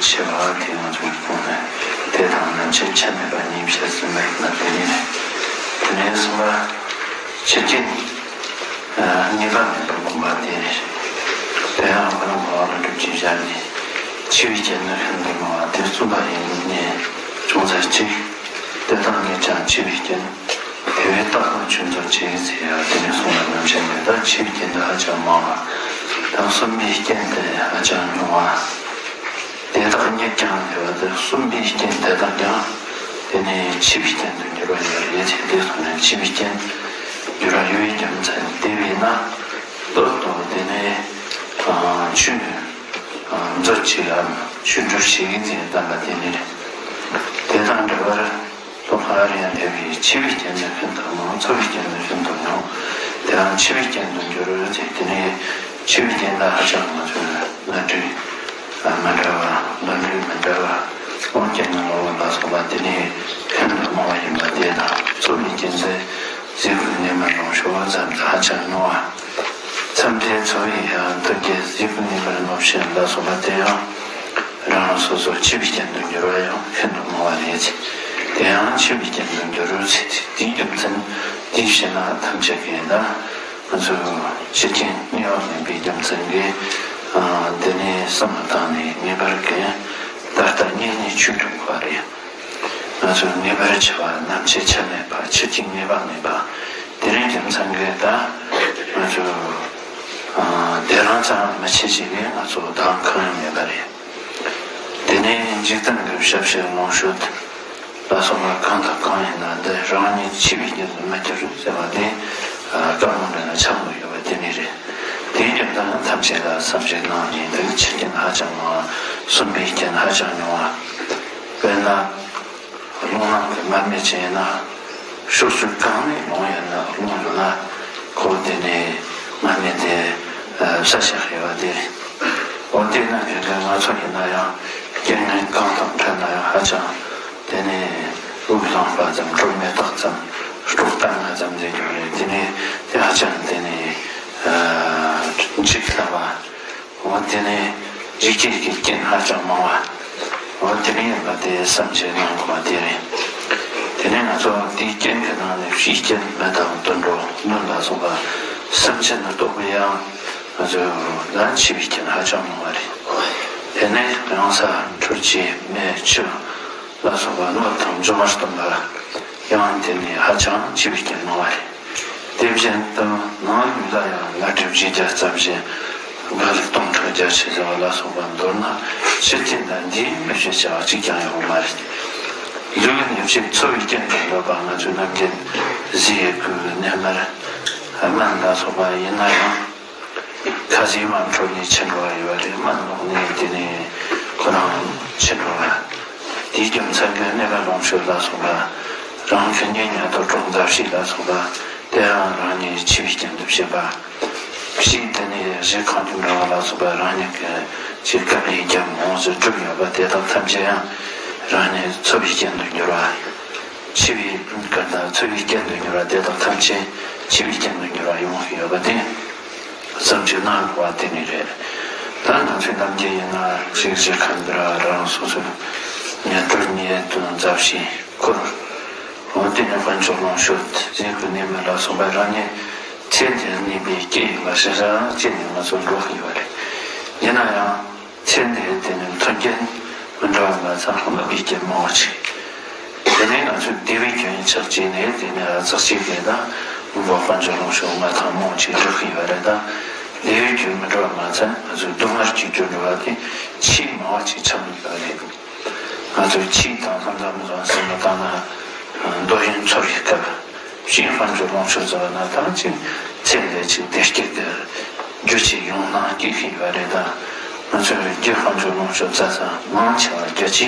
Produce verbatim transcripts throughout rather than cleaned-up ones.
ཆེ་བ་དེ་ང་ཚོ་གི་ཁོང་ནས་དེ་དང་ནམ་ཕྱེད་ཆ་མེད་པ་གཉིས་བཤད་ཟིན་པ་ཡིན་ན། དེ་ནས་དེ་ནས་གསུམ་པ་ཆེ་རྐྱེན་གཉིས་པ་མེད་པར་བསྒོམ་པ་དེ་རེད། དེ་ཡང་ཁོ་རང་གི་འོག་ལ་སྒྲུབ་ཀྱི་བཞག་ནས་འཆི་བའི་རྐྱེན་ནི་ཤིན་ཏུ་མང་བ་དེ་གསུམ་པ་ཡིན་ནས་ཅུང་ཟད་གཅིག་དེ་དག་ནས་ཀྱང་འཆི་བའི་རྐྱེན། དེ་བས་རྟག་པར་ཆུད་ཟོས་བྱེད་ཟེར་ཡ་དེ་ནས་གསུངས་པ་ནང་བཞིན་མེད་ད། འཆི་བའི་རྐྱེན་དེ་ཧ་ཅང་མང་བ་དང་གསུམ་པའི་རྐྱེན་དེ་ཧ་ཅང་ཉུང་བ། དེ་དག་ཉིད་ཀྱང་དེ་བ་དེ་གསུམ་པའི་རྐྱེན་དེ་དག་ཀྱང་དེ་ནས་འཆི་བའི་རྐྱེན་དུ་འགྱུར་བ་ཡོད་རེད་ཅེས་དེ་སོང་ནས་འཆི་བའི་རྐྱེན་འགྱུར་བ་ཡོད་པའི་རྒྱུ་མཚན་དེ་བས་ན། མདོར་དུ་དེ་ནས་ཆུད་མཛོད་ཅིག་ལ་ཆུད་འགྲུབ་བྱེད་ཀྱི་འཛིན་སྟངས་ལ་དེ་ནས་རེད། དེ་དང་འབྲེལ་བར། ལྷག་པར་ཡང་དེ་བས་འཆི་བའི་རྐྱེན་ནི་ཤིན་ཏུ་མང་། འཚོ་བའི་རྐྱེན་ནི་ཤིན་ཏུ་ཉུང་། དེའང་འཆི་བའི་རྐྱེན་དུ་འགྱུར་ཟེར། དེ་ནས་འཆི་བའི་རྐྱེན་ལ་ཧ་ཅང་ང་ཚོས་གནད་འགག་མི་འདྲ་བ་ལམ་རིམ་མི་འདྲ་བ་དབང་རྐྱེན་ནི་ངོ་བོ་ལ་སོགས་པ་དེ་ནས་ཤིན་ཏུ་མང་བ་ཡིན་པ་དེ་དང་། འཚོ་བའི་རྐྱེན་ཟེར་གཟུགས་པོའི་ནད་མེད་ལོངས་སྤྱོད་ཙམ་དུ་ཧ་ཅང་ཉུང་བ། མཚམས་དེ་འཚོ་བའི་ཡང་མཐུན་རྐྱེན་གཟུགས་པོའི་ནད་མེད་ལོངས་སྤྱོད་ལ་སོགས་པ་དེ་ཡང་། རང་རང་སོ་སོ་འཆི་བའི་རྐྱེན་དུ་འགྱུར་བ་ཡང་ཤིན་ཏུ་མང་བ་རེད། དེ་ཡང་འཆི་བའི་རྐྱེན་དུ་འགྱུར་རོ་ཟེར་ཏེ། དེའི་རྒྱུ་མཚན་དེའི་ཕྱིར་ན་ཐམས་ཅད་ཀྱིས་ད་ང་ཚོས་འཆི་རྐྱེན་གཉིས་པ་མིན་པའི་རྒྱུ་མཚན་གྱིས་དེ་ནས་བསམ་བློ་བཏང་ནས་ངེས་པར་གྱིས་ད་ལྟ་ཉིད་ནས་ཆོས་སྒྲུབ་དགོས་པ་རེད། ང་ཚོས་ངེས་པར་འཆི་བ་ནམ་འཆི་ཆ་མེད་པ། འཆི་རྐྱེན་ངེས་པ་མེད་པ། དེ་རིང་རྒྱུ་མཚན་གྱིས་ད་ང་ཚོས་དེ་རིང་ཙམ་མི་འཆི་ཞེས་པའི་ང་ཚོ་བདག་གང་ཡང་མེད་པ་རེད། དེ་ནས་འཇིག་རྟེན་གྱི་ཞབས་ཕྱི་ལོངས་སྤྱོད་ལ་སོགས་པ་གང་དང་གང་ཡིན་ན་འདི་རང་ཉིད་འཆི་བའི་རྐྱེན་དུ་མི་འགྱུར་ཟེར་བ་དེ་བཀའ་མོལ་ལ་ཆགས་མྱོང་ཡོད་པ་དེ་ནི་རེད། དེའི་རྒྱུ་མཚན་ཐམས་ཅད་ལ་བསམ་གཞིག་གནང་ནས་འདི་འཆི་རྐྱེན་ཧ་ཅང་མང་བ། གསུམ་པའི་རྐྱེན་ཧ་ཅང་ཉུང་བ། དཔེར་ན། རླུང་ནང་གི་མར་མེ་ཅན་ཡིན་ན། ཕྱོགས་བཅུ་གང་ནས་ཡོང་ཡོད་ན་རླུང་ཡོད་ན། ཁོ་དེ་ནས་མར་མེ་དེ་བསད་བཞག་ཡོད་པ་དེ། འོ་དེ་ན་གལ་ཏེ་ང་ཚོ་ཡིན་ན་ཡང་རྐྱེན་ངན་གང་དང་འཕྲད་ན་ཡང་ཧ་ཅང་དེ་ནས་དབུགས་ལངས་པ་ཙམ། དྲོད་མེ་སྟག་ཙམ། སྲོག་བཏང་ན་ཙམ་དེ་འགྱུར་རེད། དེ་ནས་དེ་ཧ་ཅང་དེ་ནས་འཇིགས་སླ་བ། འོ་དེ་ནས་འཇིགས་བྱེད་ཀྱི་རྐྱེན་ཧ་ཅང་མང་བ། འོ་དེ་ནས་ཡིན་པ་དེ་བསམ་གཞིག་གནང་དགོས་པ་དེ་རེད། དེ་ནས་ང་ཚོ་དེའི་རྐྱེན་གྱི་ནང་ནས་ཕྱིའི་རྐྱེན་མེ་དང་དུད་འགྲོ་གནོད་ལ་སོགས་པ་སེམས་ཅན་ལ་གཏོགས་པའི་ཡང་ང་ཚོ་ལ་འཆི་བའི་རྐྱེན་ཧ་ཅང་མང་བ་རེད། དེ་ནས་གཡང་ས་འཕྲུལ་གྱི་མེ་ཆུ་ལ་སོགས་པ་སྣོད་དང་སྦྱོར་བར་སྟོན་པ་ཡང་དེ་ནས་ཧ་ཅང་འཆི་བའི་རྐྱེན་མང་བ་རེད། དེ་བཞིན་དུ་ནང་ལུས་ལ་ཡང་བླ་གྲྭ་བཞི་བརྒྱ་ཙམ་ཞིག་དགེ་ལུགས་སྟོང་ཕྲག་བརྒྱད་ཅུ་ཟེར་བ་ལ་སོགས་པ་མདོར་ན་ཕྱི་རྐྱེན་དང་འདིའི་མི་ཕྱེད་བྱ་བ་གཅིག་ཀྱང་ཡོད་མ་རེད། ལུས་ནད་གཅིག་འཚོ་བའི་རྐྱེན་དུ་འགྲོ་བ་ང་ཚོའི་ནམ་རྒྱུན་ཟས་གོས་གནས་མལ་སྨན་ལ་སོགས་པ་ཡིན་ན་ཡང་། ཁ་ཟས་མ་འཕྲོད་ནས་འཆི་འགྲོ་བ་ཡོད་པ་རེད། སྨན་ལོག་ནས་དེ་ནས་ཁོ་རང་འཆི་འགྲོ་བ། དེའི་རྒྱུ་མཚན་གྱིས་གནས་པ་ལོངས་སྤྱོད་ལ་སོགས་པ་རང་གི་ཉེ་ཉེ་དུ་གྲོགས་མཛའ་བཤེས་ལ་སོགས་པ་དེའང་རང་ཉིད་འཆི་བའི་རྐྱེན་དུ་བྱེད་པ། ཕྱིས་དེ་ནས་རྗེས་གང་དུ་འགྲོ་བ་ལ་སོགས་པ་རང་ཉིད་ཀྱི་ཆེད་དཀའ་ལས་རྒྱབ་འོང་ཟེར་སྒྲུབ་ཡོད་པ་དེ་དག་ཐམས་ཅད་ཡང་རང་ཉིད་འཚོ་བའི་རྐྱེན་དུ་འགྱུར་བ། འཆི་བའི་སྐབས་དང་འཚོ་བའི་རྐྱེན་དུ་འགྱུར་བ་དེ་དག་ཐམས་ཅད་འཆི་བའི་རྐྱེན་དུ་འགྱུར་བ་ཡོང་གི་ཡོད་པ་དེ་བསམ་གཞིག་གནང་དགོས་པ་དེ་ནི་རེད། ད་ང་ཚོའི་ནམ་རྒྱུན་ཡིན་ན་ཤིག་ཤིག་གམ་དུ་ར་རང་སོ་སོའི་ཉེ་དུ་ཉེ་དུ་མཛའ་བཤེས་འཁོར། འོན་ཏེ་ནི་དཔལ་འབྱོར་ལོངས་སྤྱོད་ཟས་གོས་གནས་མལ་ལ་སོགས་པ་རང་ཉིད་ཚེ་འདིར་གནས་པའི་སྐྱེ་ཡིན་པ་ཞེ་དྲག་ཅིག་ནས་ང་ཚོ་འགྲོ་གི་ཡོད་རེད། ཡིན་ན་ཡང་། ཚེ་འདིའི་དེ་ནི་མཐུན་རྐྱེན་མི་འདྲ་བ་མ་ཚང་དམིགས་པའི་རྐྱེན་མང་བ་ཅིག་དེ་ནས་ང་ཚོས་བདེ་བའི་རྒྱུ་ཡིན་ཆགས་བྱས་ནས་དེ་ནས་ཨ་ཙག་ཅིག་དེ་དང་མགོ་དཔལ་འབྱོར་ལོངས་སྤྱོད་མངའ་ཐང་མང་ཅིག་སྒྲུབ་ཀྱི་ཡོད་རེད། ད་བདེ་བའི་རྒྱུ་མི་འདྲ་བ་མ་ཚང་ང་ཚོས་སྡུག་བསྔལ་གྱི་རྒྱུ་འགྲོ་བ་དེ་ཆེས་མང་བ་ཅིག་ཆགས་ཡོད་པ་རེད། ང་ཚོས་ཆེས་དང་ལྷ་མཛངས་མི་བཟང་སེམས་ལ་བཏང་ན་འདོད་ཡོན་ཚོར་བའི་སྐབས། ཕྱིའི་དཔལ་འབྱོར་ལོངས་སྤྱོད་ཟེར་བ་ན་ཐམས་ཅད་ཚེ་འདིའི་ཆེད་བདེ་སྐྱིད་ཀྱི་རྒྱུ་ཆེ་ཡོང་སྣང་སྐྱེ་གི་ཡོད་རེད། ད་ང་ཚོས་རྒྱུ་དཔལ་འབྱོར་ལོངས་སྤྱོད་བཙལ་ས་མང་ཆེ་བ་རྒྱུ་ཆེ་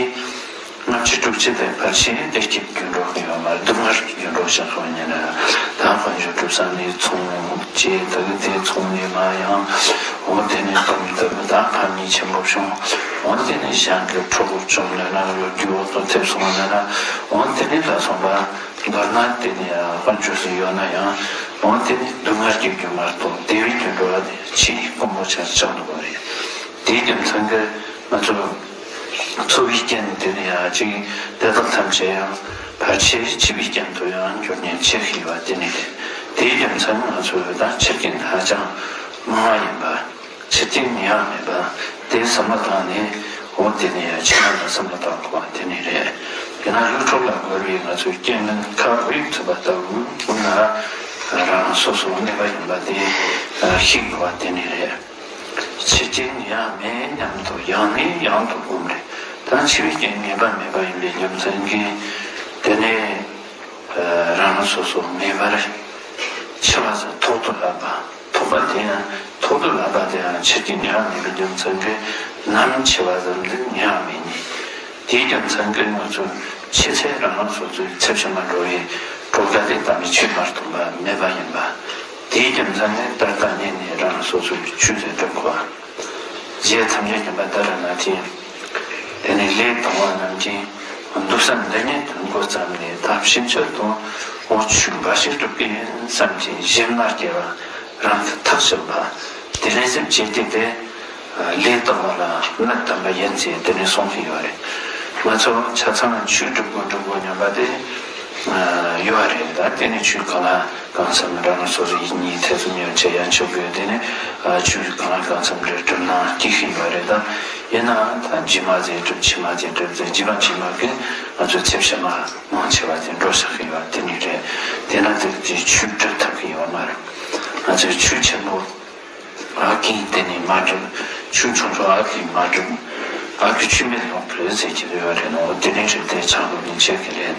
ལྔ་བཅུ་དྲུག་ཅུ་དེ་ཕལ་ཆེར་བདེ་སྐྱིད་རྒྱུ་འགྲོ་གི་ཡོད་མ་རེད། སྡུག་བསྔལ་རྒྱུ་འགྲོ་ཆགས་པ་ཡིན་ན། ད་དཔལ་འབྱོར་སྒྲུབ་ས་ནས་ཚོང་བྱེད་དག་དེ་ཚོང་ནས་མ་ཡང་འོ་དེ་ནས་གཏམ་དག་ད་ཕམ་ཉེས་ཆེན་པོ་བྱུང་འོ་དེ་ནས་གཞན་གྱི་གྲོགས་པོ་བྱུང་ན་ན་ཡོད་རྒྱུ་འོག་ཏུ་ཐེབས་སོང་ན་ན་འོ་དེ་ནས་ད་སོང་པ། མདོར་ན་དེ་ནི་དཔལ་འབྱོར་ཟིན་ཡོད་ན་ཡང་འོན་ཏེ་ནི་སྡུག་བསྔལ་གྱི་རྒྱུ་མ་གཏོགས་བདེ་བའི་རྒྱུ་འགྲོ་བ་དེ་ཆེས་དཀོན་པོ་ཆགས་ཆགས་འདུག་པ་རེད། དེའི་རྒྱུ་མཚན་གྱིས་ང་ཚོ་ འཚོ་བའི་རྐྱེན་དེ་ནི་ཡང་ཅིག་དེ་དག་ཐམས་ཅད་ཡང་བར་ཆད་བྱེད་པའི་རྐྱེན་དུ་ཡང་འགྱུར་ཉེན་ཆེ་ཤོས་པ་དེ་ནི་རེད། དེའི་རྒྱུ་མཚན་ནི་ང་ཚོས་ད་འཆི་རྐྱེན་ཧ་ཅང་མང་བ་ཡིན་པ། འཆི་རྐྱེན་ཉེ་བ་མེད་པ་དེ་བསམ་བློ་བཏང་ནས། འོ་དེ་ནི་ཡང་ཕྱི་ནང་ལ་བསམ་བློ་བཏང་དགོས་པ་དེ་ནི་རེད། དེས་ན་ལུས་སྲོག་ལ་རྒོལ་བའི་ང་ཚོའི་རྐྱེན་ངན་ཁ་དབུགས་ཚུད་པ་ལྟ་བུ་ཁོ་ན་རང་སོ་སོ་གནས་པ་ཡིན་པ་དེ་ཤེས་དགོས་པ་དེ་ནི་རེད། འཆི་རྐྱེན་ཡང་མེད་སྙམ་དུ་ཡང་ནས་ཡང་དུ་སྒོམ་རེ། ད་འཆི་བའི་རྐྱེན་ངེས་པ་མེད་པ་ཡིན་པའི་རྒྱུ་མཚན་གྱིས། དེ་ནས་རང་རང་སོ་སོ་མེད་པར་འཆི་བ་ཟེར་ཐོག་ཏུ་བསླབ་པ། ཐོག་པ་དེ་ཡང་ཐོག་ཏུ་བསླབ་པ་དེ་ཡང་འཆི་རྐྱེན་ཡང་མེད་པའི་རྒྱུ་མཚན་གྱིས་ནམ་འཆི་བ་ཙམ་དུ་ཉེ་བ་མེད་ནི། དེའི་རྒྱུ་མཚན་གྱིས་ང་ཚོ་འཆི་ཚེ་རང་རང་སོ་སོའི་ཚེ་ཕྱི་མ་འགྲོ་བའི་གྲོལ་དཀའ་སྟེ་བཏང་བའི་ཆོས་མ་གཏོགས་པ་མེད་པ་ཡིན་པ། དེའི་རྒྱུ་མཚན་ནི་ད་ལྟ་ཉིད་ནས་རང་རང་སོ་སོའི་ཆོས་ཟེར་སྒྲུབ་དགོས་པ། རྗེ་ཐམས་ཅད་མཁྱེན་པ་ཏཱ་ར་ནཱ་ཐས། དེ་ནས་ལས་དང་བ་རྣམས་ཀྱིས་འདུག་ས་འདི་ཉིད་དུ་འགོ་བརྩམས་ནས། ད་ཕྱིན་ཆད་དུ་འོ་ཆོས་འབའ་ཞིག་སྒྲུབ་ཀྱི་ཡིན་བསམ་གྱིན་ཞེན་ལ་སྐྱེ་བ་རང་གི་ཐག་བཅད་པ། དེ་ལས་སེམས་བསྐྱེད་ཀྱི་དེ་ལས་དང་བ་ལ་གནད་དམ་པ་ཡིན་ཚེ་དེ་ནས་གསུངས་ཀྱི་ཡོད་རེད། ང་ཚོ་ཆ་ཚང་ཆོས་སྒྲུབ་དགོས་སྒྲུབ་དགོས་སྙམ་པ་དེ། ཡོད་རེད། ད་དེ་ནི་ཆོས་གང་ལ་གང་འཚམ་རང་རང་སོ་སོ་ཡིན་ཉིད་ཐེ་ཚོམ་ཡོད་ཆེ་ཡང་ཆོས་དགོས། དེ་ནི་ཆོས་གང་ལ་གང་འཚམ་རེ་སྒྲུབ་ན་སྐྱིད་ཤིང་ཡོད་རེད། ད་ཡིན་ནའང་ད་རྗེས་མ་ཟེར་སྒྲུབ་ཕྱི་མ་ཟེར་སྒྲུབ་ཟེར་རྗེས་མ་ཕྱི་མ་གི་ང་ཚོའི་ཚེ་ཕྱི་མ་མང་ཆེ་བ་དེ་འགྲོ་ཤག་གི་ཡོད་དེ་ནི་རེད། དེ་ན་དེ་དེ་ཆོས་སྒྲུབ་ཐུབ་ཀྱི་ཡོད་མ་རེད། ང་ཚོའི་ཆོས་ཆེན་པོ། ཨ་ཀིན་དེ་ནི་མ་གྲུབ། ཆུ་ཆུང་ཆུང་ཨ་ཀིན་མ་གྲུབ། ཨ་ཀི་ཆུ་མེད་ལོག་རེད་ཟེར་གྱི་ཡོད་རེད་ནོ། དེ་ནི་རིག་པའི་ཆག་སྒོ་ནི་ཆེ་གི་རེད།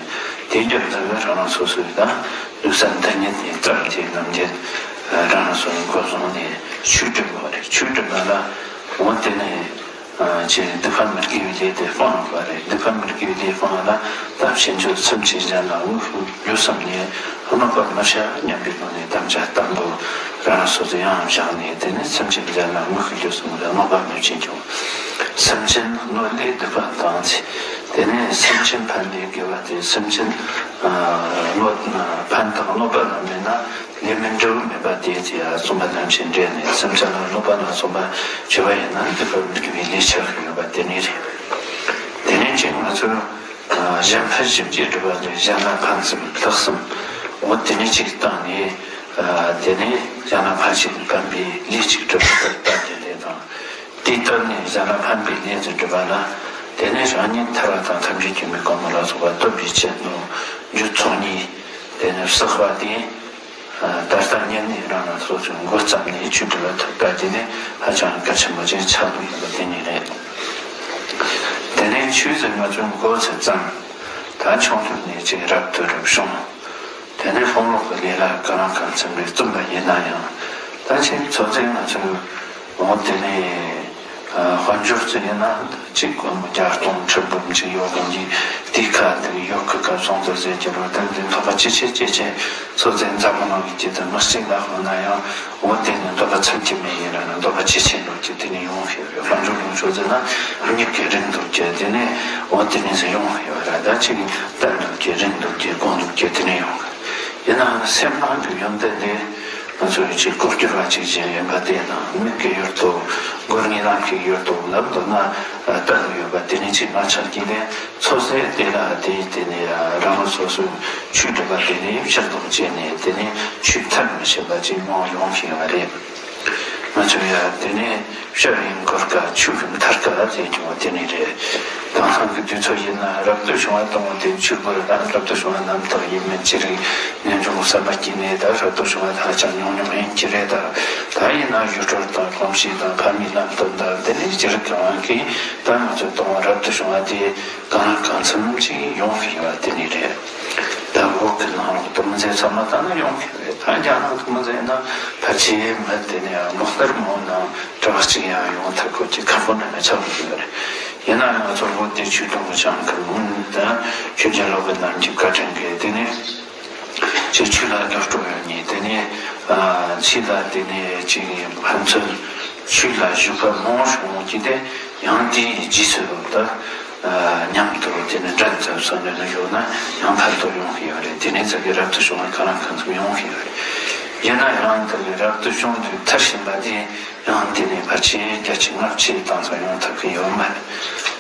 དེ་རྒྱབ་ལ་རང་རང་སོ་སོའི་ད་ལུགས་བསམ་ཐ་སྙད་ནི་བརྩམས་ཏེ་ནམ་རྒྱུན་རང་རང་སོ་སོའི་འགོ་བཟུང་ནས་ཆུ་སྒྲུབ་དགོས་རེད། ཆུ་སྒྲུབ་པ་ལ་འོ་དེ་ནི་ཅེས་སྡིག་པ་མི་དགེ་བའི་ལས་དེ་སྤང་དགོས་རེད། སྡིག་པ་མི་དགེ་བའི་ལས་སྤང་ལ་ད་ཕྱིན་ཆད་སེམས་ཅན་གཞན་ལ་དངོས་སུ་ཡོད་བསམ་ནས་གནོད་པ་མི་བྱ་སྙམ་པའི་སྒོ་ནས་དམ་བཅའ་བརྟན་པོ་རང་སོ་སོ་ཡང་བཞག་ནས། དེ་ནས་སེམས་ཅན་གཞན་ལ་དངོས་སུ་ཡོད་བསམ་ལ་གནོད་པ་མི་བྱེད་ཀྱང་། སེམས་ཅན་གནོད་ལས་སྡིག་པ་དང་ཚེ། དེ་ནས་སེམས་ཅན་ཕན་ལས་དགེ་བ་སྟེ། སེམས་ཅན་གནོད་ཕན་དང་གནོད་པ་ལ་མེད་ན། ལས་མི་འབྲས་བུ་མེད་པ་དེ་ཚེ་ཡང་གསུངས་པ་ནང་བཞིན་འདྲེས་ནས་སེམས་ཅན་ལ་གནོད་པ་སྣ་ཚོགས་པ་བྱས་པ་ཡིན་ན་སྡིག་པ་མི་དགེ་བའི་ལས་ཆགས་ཀྱི་ཡོད་པ་དེ་ནི་རེད། དེ་ནས་ཅིག་ང་ཚོས་གཞན་ཕན་ཞིབ་ཀྱིས་སྒྲུབ་པ་ལས་གཞན་ལ་ཕན་སེམས་ལྷག་བསམ་འོ་དེ་ནས་ཅིག་བཏང་ནས། དེ་ནས་གཞན་ལ་ཕན་ཞིང་ཕན་པའི་ལས་ཅིག་སྒྲུབ་པ་ལྟར་ལྟ་དེ་ལས་དང་། དེ་ལྟར་ནས་གཞན་ལ་ཕན་པའི་ལས་ཅིག་སྒྲུབ་པ་ལ། དེ་ནས་རང་ཉིད་ཐར་བ་དང་ཐམས་ཅད་མཁྱེན་པའི་གོ་འཕང་ལ་སོགས་པ་ཐོབ་པའི་ཆེད་དུ་རྒྱུ་ཚོགས་གཉིས་དེ་ནས་བསགས་པ་དེ། ད་ལྟ་ཉིད་ནས་རང་ལ་སོ་སོའི་འགོ་བརྩམས་ནས་ཆོས་སྒྲུབ་ལ་ཐུགས་ཀ་དེ་ནི་ཧ་ཅང་གལ་ཆེན་པོ་ཅིག་ཆགས་འདུག་ཡིན་པ་དེ་ཉིད་རེད། དེ་ནས་ཆོས་ཟེར་ང་ཚོའི་འགོ་ཚུགས་ཙམ། ད་ཆུང་དུས་ནས་ཅིག་རབ་ཏུ་རབ་བྱུང་། དེ་ནས་དཔུང་ལོག་གི་ལས་ལ་གང་ལ་གང་འཚམ་རེ་བརྩོན་པ་ཡིན་ན་ཡང་། ད་ཅིག་ཚོད་ཚོད་ང་ཚོའི་འོ་དེ་ནས། དཔལ་འབྱོར་ཚོ་ཡིན་ན་གཅིག་སྒོར་མོ་བརྒྱ་སྟོང་ཁྲི་འབུམ་ཅིག་ཡོད་གམ་གྱི་དེའི་ཁ་དེ་ཡོད་གི་ཁ་སོང་ཚོ་ཟེར་གྱི་རོ། དེ་འདི་འདོད་པ་ཅི་ཆེ་ཅི་ཆེ་ཚོ་ཚོད་འཛམ་བུ་གླིང་གི་དེ་མི་གཅིག་ལ་ཧོ་ན་ཡང་འོ་དེ་ནི་འདོད་པ་ཚིམ་གྱི་མེད་ཡིན་ན་འདོད་པ་ཇེ་ཆེ་འགྲོ་གི་དེ་ནི་ཡོང་གི་ཡོད། དཔལ་འབྱོར་ལོངས་སྤྱོད་ཟེར་ན་མྱིག་གི་རིང་འདུག་གི་དེ་ནི་འོ་དེ་ནི་ཟེར་ཡོང་གི་ཡོད་ར། ད་ཅིག་བརྟན་འདུག་གི་རིང་འདུག་གི་གོང་འདུག་གི་དེ་ནི་ཡོང་གི། ཡིན་ནའང་སེམས་ནང་གི་ཡོན་ཏན་དེ་ང་ཚོ་ཡི་ཅིག་ལྐོག་གྱུར་བ་ཅིག་ཅན་ཡིན་པ་དེ་དང་། མིག་གི་ཡུལ་དུ་སྒོ་ལྔའི་ལམ་གྱི་ཡུལ་དུ་ལབ་འདུག་ན་ལྟ་འདུག་ཡོད་པ་དེ་ནི་ཅིག་མ་ཆགས་ཀྱི་ནས་ཚོ་ཟེར་དེ་ལ་དེ་དེ་ནི་རང་རང་སོ་སོའི་ཆོས་སྒྲུབ་པ་དེ་ནི་ཕྱིར་ལྡོག་བྱས་ནས་དེ་ནི་ཆོས་མཐར་མི་ཕྱིན་པ་ཅིག་མང་ཡོང་བཞིན་པ་རེད། ང་ཚོ་ཡ་དེ་ནས་ཤར་ཡིན་གོར་ཀ་ཆུ་གི་མཐར་ཀ་ཟེར་གྱི་བ་དེ་ནས་རེད། དེང་སང་གི་དུས་ཚོད་ཡིན་ན་རབ་ཏུ་བྱུང་བ་དང་པོ་དེ་ཆུ་བོར་དང་རབ་ཏུ་བྱུང་བ་རྣམ་དག་ཡིན་མིན་ཅི་རིགས་ངེས་འབྱུང་བསམ་པ་སྐྱེས་ནས་ད་རབ་ཏུ་བྱུང་བ་ད་ཧ་ཅང་ཉུང་ཉུང་ཡིན་གྱི་རེད། ད་ད་ཡིན་ན་ཡུལ་སྲོལ་དང་གོམས་གཤིས་དང་ཕ་མའི་རྣམ་རྟོག་དང་དེ་ནས་ཅི་རིགས་གང་གིས་ད་ང་ཚོ་དང་པོ་རབ་ཏུ་བྱུང་བ་དེ་གང་ལ་གང་འཚམ་ཅིག་ཡོང་གི་ཡོད་པ་དེ་ནས་རེད། ད་བོད་ཀྱི་ནང་ལོགས་དུ་མི་ཚེ་ཚང་མ་ད་ནི་ཡོང་གི་རེད། ད་རྒྱ་ནག་དུ་མི་ཚེ་ན་ཕལ་ཆེར་མི་དེ་ནས་དམག་སྡེར་མང་ན་གྲྭ་པ་གཅིག་ཡང་ཡོང་ཐུབ་དགོས་ཀྱི་ཁག་པོ་འདྲ་མི་ཆགས་ཀྱི་ཡོད་རེད། ཡིན་ན་ང་ཚོ་བོད་དེ་ཆོས་དུང་གི་བྱང་གི་མུན་དང་ཆོས་རྒྱལ་སློབ་དཔོན་རྣམས་ཀྱི་བཀའ་དྲིན་གྱིས་དེ་ནས་ཅིག་ཆོས་ལ་རྒྱབ་སྤྲོ་ཡོད་ནས་དེ་ནས་ཕྱི་ལ་དེ་ནས་ཅིག་ཕན་ཚུན་ཆོས་ལ་ཞུགས་པ་མང་བྱུང་གི་དེ་ཡང་དེའི་རྗེས་སུ་ད། མཉམ་དུ་དེ་ནས་འགྲན་ཚབ་སོགས་ནས་ཡོད་ན་ཡང་ཕན་ཐོགས་ཡོང་གི་ཡོད་རེད། དེ་ནས་ཙག་གི་རབ་ཏུ་བྱུང་བ་གང་ལ་གང་འཚམ་ཡོང་གི་ཡོད་རེད། ཡིན་ན་ཡང་དེ་ནས་རབ་ཏུ་བྱུང་དུས་མཐར་ཕྱིན་པ་དེ་ཡང་དེ་ནས་ཕལ་ཆེར་བརྒྱ་ཆ་ལྔ་བཅུ་དེ་ཙམ་ཡོང་ཐུབ་ཀྱི་ཡོད་མ་རེད།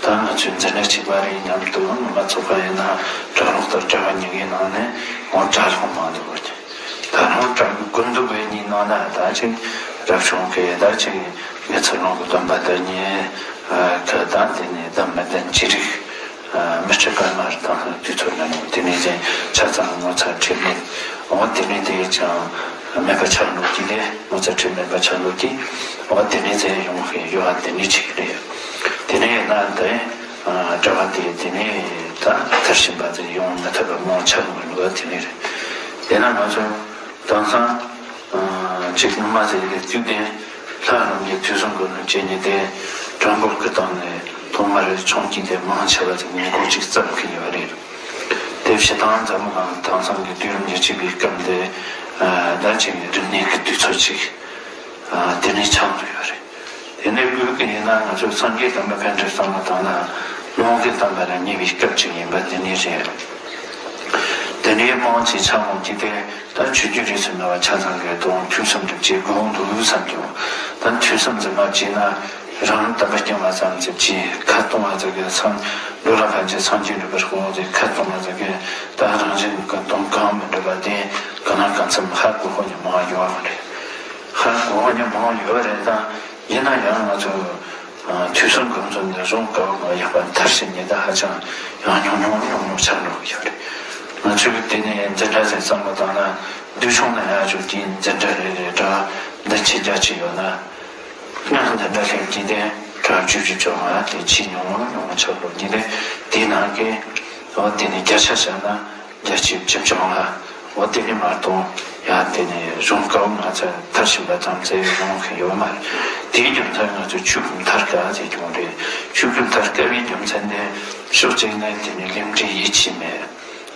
ད་ང་ཚོའི་འཛིན་གྲྭ་གཅིག་པ་རེད་མཉམ་དུ་ངོ་མ་ཚོགས་པ་ཡིན་ན་གྲྭ་ལོག་དང་གྲྭ་བ་གཉིས་ཀའི་ནང་ནས་ངོ་གྲྭ་ལོག་མང་འདུག་གོ། ད་རུང་གྲྭ་དགོན་སྡེ་བའི་གཉིས་ནང་ན་ད་ཅིག་རབ་བྱུང་གི་ད་ཅིག་ངེད་ཚོ་ལུང་གི་སྟོན་པ་དང་ཉེ་གི་ད་དེ་ནས་ད་མི་དང་ཅི་རིགས་མི་སྤྲད་པ་མ་རེད། དང་དུས་ཚོད་ན་ཡོང་དེ་ནས་ཅན་ཆ་ཚང་ངོ་ཚ་ཁྲེལ་མེད་འོ་དེ་ནས་དེ་ཅང་མེད་པ་ཆགས་འགྲོ་གི་ལས་ངོ་ཚ་ཁྲེལ་མེད་པ་ཆགས་འགྲོ་གི་འོ་དེ་ནས་ཅན་ཡོང་གི་ཡོད་ཨ་དེ་ནས་ཅིག་རེད། དེ་ནས་ན་དེ་གྲྭ་བ་དེ་དེ་ནས་ད་མཐར་ཕྱིན་པ་དེ་ཡོང་མི་ཐུབ་པ་མང་ཆགས་འགྲོ་གི་འདུག་དེ་ནས་རེད། དེ་ན་ང་ཚོ་དེང་སང་ཅིག་སྔོན་མ་ཟེར་གི་དུས་དེ་ལྷ་རྣམས་ཀྱི་དུས་གསུམ་གོ་ནོར་བཅས་ཉིད་དེ་གྲངས་འབོར་གྱི་སྟེང་ནས་ཐོག་མར་ཆུང་གཅིག་དེ་མང་ཆེ་བ་ཅིག་ཉིན་གུང་གཅིག་ཙམ་གི་ཡོད་རེད། དེ་བྱེད་སྟངས་འཛམ་བུ་གླིང་དེང་སང་གི་དུས་རབས་ཉེར་གཅིག་པའི་སྐབས་འདི་ད་ཅིག་རིག་གནས་ཀྱི་དུས་ཚོད་ཅིག་དེ་ནས་ཆགས་འགྲོ་ཡོད་རེད། དེ་ནས་དགོས་ཀྱི་ཡིན་ན་ང་ཚོས་སངས་རྒྱས་དམ་པ་ཕན་བདེ་གསུམ་ལ་དང་ན་ལུང་གི་དམ་པ་ལ་ཉེ་བའི་སྐབས་ཅིག་ཡིན་པ་དེ་ནས་རེད། དེ་ནས་མང་ཆེ་ཆ་མང་གི་དེ་ད་ཆོས་བརྒྱུད་རིས་སུ་མེད་པ་ཆ་ཚང་གི་དོན་ཐོས་བསམ་སྒྲུབ་བྱེད་དགོས་འདུག་བསམ་ཀྱང་ད་ཐོས་བསམ་ཟེར་མ་བྱས་ན་རང་དམ་པ་སྐྱོང་བ་ཙམ་ཅིག་བྱས་ཁ་གཏོང་བ་ཟེར་གི་སངས་འགྲོ་ལ་ཕན་ཆད་སངས་རྒྱས་འགྲུབ་པར་དགོངས་ཏེ་ཁ་གཏོང་བ་ཟེར་གི་ད་རང་བཞིན་གི་དོན་གང་མི་འགྲུབ་པ་དེ་གང་ན་གང་འཚམ་ཧ་གོ་ཧོ་ཉི་མང་ཡོད་བ་མ་རེད། ཧ་གོ་ཧོ་ཉི་མང་ཡོད་བ་རེད་ད། ཡིན་ན་ཡང་ང་ཚོ་ཐོས་བསམ་སྒོམ་གསུམ་ནས་གཞུང་བཀའ་པོད་ཡག་པ་མཐར་ཕྱིན་ཉེ་ད་ཧ་ཅང་ཡང་ཉུང་ཉུང་ཉུང་ཉུང་ཆགས་འགྲོ་གི་ཡོད་རེད། ང་ཚོས་དེ་ནས་འཛིན་གྲྭ་ཟེར་བསམ་བློ་བཏང་ན་འདུས་ཆུང་ན་ཡང་ཆོས་ཀྱི་འཛིན་གྲྭ་རེ་རེ་འདྲ་འདི་ཕྱི་རྒྱ་ཆེ་ཡོད་ན་སྔགས་འཛིན་གྲྭ་ལྷན་གྱི་དེ་གྲྭ་བཅུ་བཅུ་བཅོ་ལྔ་དེ་ཆེས་ཉུང་ཉུང་ཉུང་ཆགས་འགྲོ་གི་རེད། དེ་ནང་གི་འོ་དེ་ནས་བརྒྱ་ཆ་བཞག་ན། བརྒྱ་ཆའི་བཅུ་བཅོ་ལྔ། འོ་དེ་ནི་མ་གཏོགས་ཡང་དེ་ནི་གཞུང་བཀའ་པོད་ང་ཚོ་མཐར་ཕྱིན་པ་ཙམ་ཟེར་ཡོང་མཁན་ཡོད་མ་རེད། དེའི་རྒྱུ་མཚན་ང་ཚོ་ཆོས་སྐུ་མཐར་དཀའ་ཟེར་གྱི་ཡོད་རེད། ཆོས་སྐུ་མཐར་དཀའ་བའི་རྒྱུ་མཚན་ནི་ཕྱོགས་གཅིག་ནས་དེ་ནི་ལས་འབྲས་ཡིད་ཆེས་མེད།